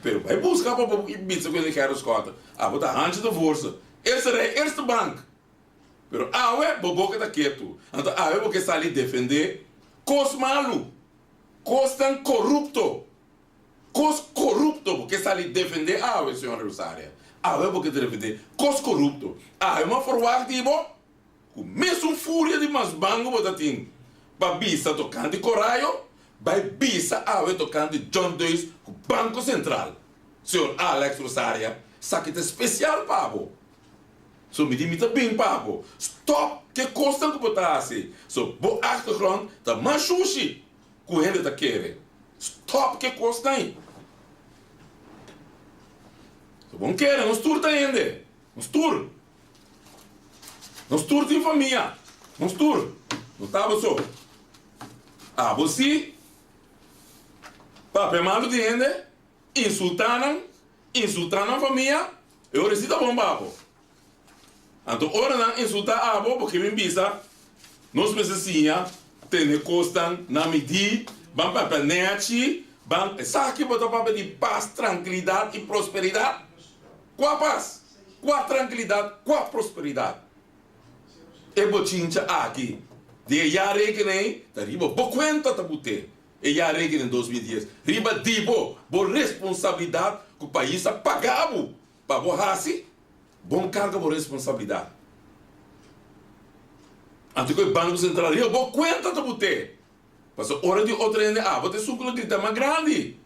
Pero bai buska pa bo bisa ku e Gerrit Schotten, abo ta hanchi ta forsa. Eerste rij, eerste bank. Pero awe bo boka ta ketu. Anto awe bo ke sali defende kos malu. Kosnan korupto. Kos korupto bo ke sali defende awe, señor Rosaria. Awe bo ke defende kos korupto. Awe mi a forwagt di bo ku mesun furia di mas bango bo ta tin pa bisa tokante Corayo, bai bisa awe tokante John Deus ku Banko Sentral. Señor Alex Rosaria, esaki ta spesial pa bo. So mi di mi ta bin pa bo. Stop ke kosnan ku bo ta hasi. So bo achtergrond ta mas shushi ku hende ta kere. Stop ke kosnan ei. So bon kere nos tur ta hende. Nos tur. Nos tur tin famia. Nos tur. No ta abo so. Abo si papia malu di hende, insulta nan. Insultá nan famia, e ora si ta bon pa abo. Anto ora nan insultá abo, bo ke bin bisa, Nos mester siña tene kosnan na midí, ban papia nèchi, ban. Esaki bo ta papia di pas, trankilidat i prosperidat? Kua pas? Kua trankilidat? Kua prosperidat? E bochincha aki di e ya rekenei ta riba bo kuenta ta but'é. E yara aki den 2010. Riba di bo, bo responsabilidat ku pais a paga bo pa bo hasi, bon karga bo responsabilidat. Anto ku e Banko Sentral riba bo kuenta ta but'é. Pasobra ora di otro hende abo ta esun ku lo grita mas grandi.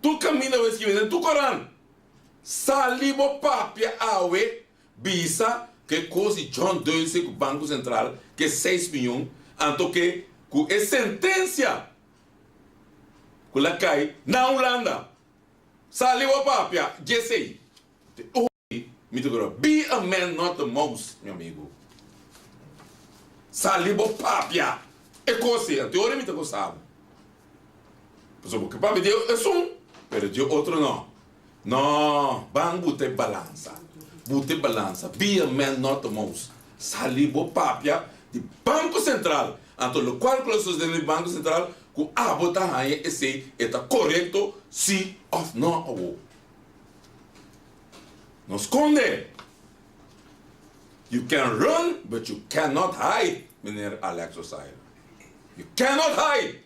Tur kaminda bo a skibi den tur koran. Sali bo papia awe Bisa ke kos di John Deuse ku Banko Sentral ke seis miyon anto ke ku e sentensia ku la kai na Hulanda. Sali bo papia djesei. Te obi mi ta kura be a man not a mouse mi amigo. Sali bo papia e kos ei anto ora mi ta gosa bo. Pasobra bo ke papia di esun pero di otro no. No, ban buta e balansa. Buta e balansa. Be a man not a mouse. Sali bo papia di Banco Central. Anto locual cu lo sucede den Banco Central cu abo ta haña esey e ta corecto si of no awo. No sconde. You can run but you cannot hide, meneer Alex Osaira. You cannot hide.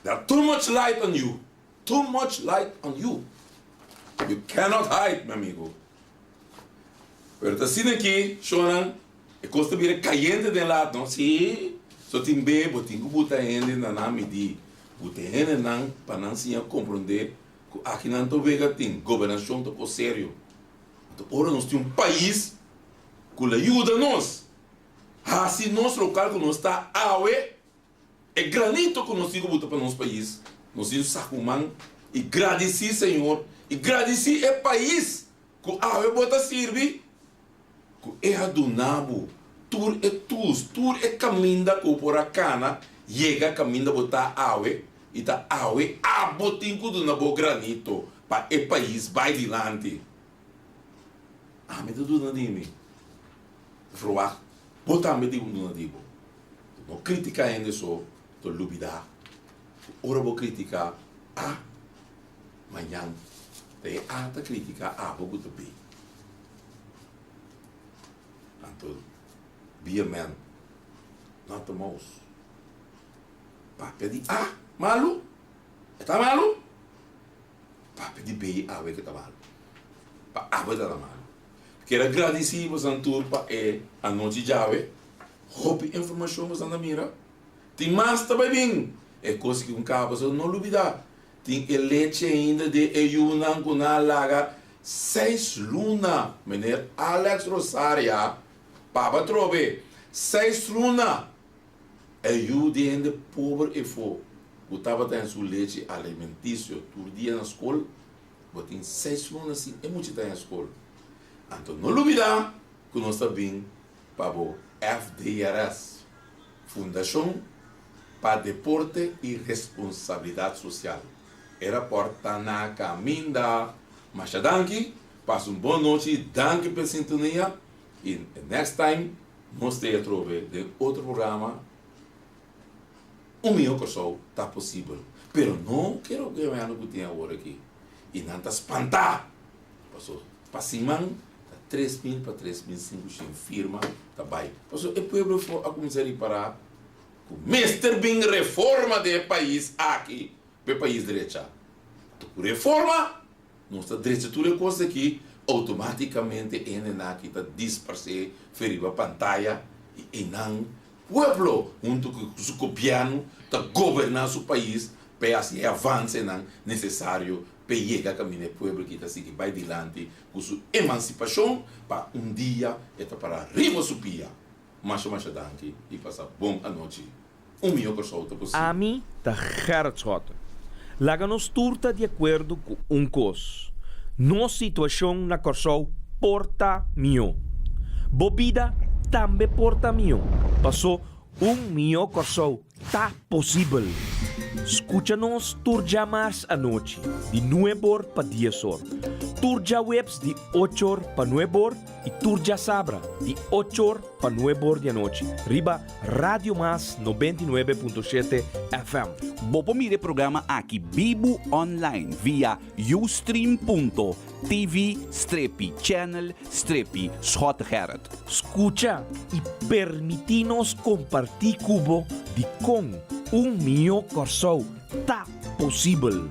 There are too much light on you, too much light on you. You cannot hide, mi amigo. Pero ta asina aki, shownan, e kos ta bira kayente den laat, no? Sí, so tin be bo tin ku buta hende na nan midí. Buta hendenan pa nan siña komprondé ku aki nan ta wega tin gobernashon ta kos serio. Anto ora nos tin un pais ku lo yuda nos Hasi nos lokal ku nos ta awe, e granito ku nos tin ku buta pa nos pais, nos tin saku man i gradisí Señor i gradisí e pais ku awe bo ta sirbi, ku e a duna bo tur e tools, tur e kaminda ku bo por a kana yega kaminda bo ta awe i ta awe abo tin ku duna bo granito pa e pais bai dilanti. Ami ta duna di mi. Verwagt bo tambe di un duna di bo. No critica hende so, to lubida cu ora bo critica A, mañan ta e A ta critica abo cu ta B. Anto be a man, not a mouse. Papia di A malu, e ta malu. Papia di B awe ke ta malu. Pa awe ta ta malu. Kier a gradisí bosan tur pa e anochi djawe. Hopi informashon bosan ta mira. Tin mas ta bai bin. E kos ki un kaba boso no lubidá. Tin e leche ainda di e yunan ku nan a laga seis luna. Meneer Alex Rosaria paba trobe. Seis luna. E yu di hende pober efo ku tabata en su lechi alimentisio tur dia na skol. Bo tin seis luna sin e mucha ta den skol. Anto no lubida ku nos ta bin pa bo FDRS, Fundashon pa Deporte i Responsabilidat Sosial. E rapòrt ta na kaminda. Masha danki, pasa un bon nochi, danki pa e sintonia i next time nos ta atrobe den otro programa. Un mihó Kòrsou ta posibel, pero no kero gobierno ku tin awor aki i nan ta spantá paso pa siman ta 3000 pa 3500 firma ta bai paso e pueblo afó a kuminsá ripará ku mester bin reforma den e pais aki pa e pais drecha. Anto ku reforma nos ta drecha tur e kos aki outomátikamente e hendenan aki ta disparsé fe riba pantaya i einan Pueblo hunto cu su gobierno ta goberna su pais pa e haci e avancenan necesario pa e yega caminda e pueblo ki ta sigui bay dilanti cu su emancipacion pa un dia e ta para riba su pia. Masha masha danki y pasa bon anochi. Un miho Corsou ta posibel. Ami ta Gerrit Schotten. Laga nos tur ta di akuerdo ku un kos, nos situashon na Kòrsou por ta mihó. Bo bida tambe por ta mihó, pasó un mihó Kòrsou ta posibel. Skucha nos tur djamars anochi di nueb'or pa dies'or, tur djaweps di och'or pa nueb'or. I tur djasabra di ochor pa nuebor di anochi riba Radio Mas 99.7 FM. Bo por mira e programa aki bibu online via ustream.tv strepi channel strepi Schottegerrit. Skucha i permití nos kompartí ku bo dikon un mihó Kòrsou ta posibel.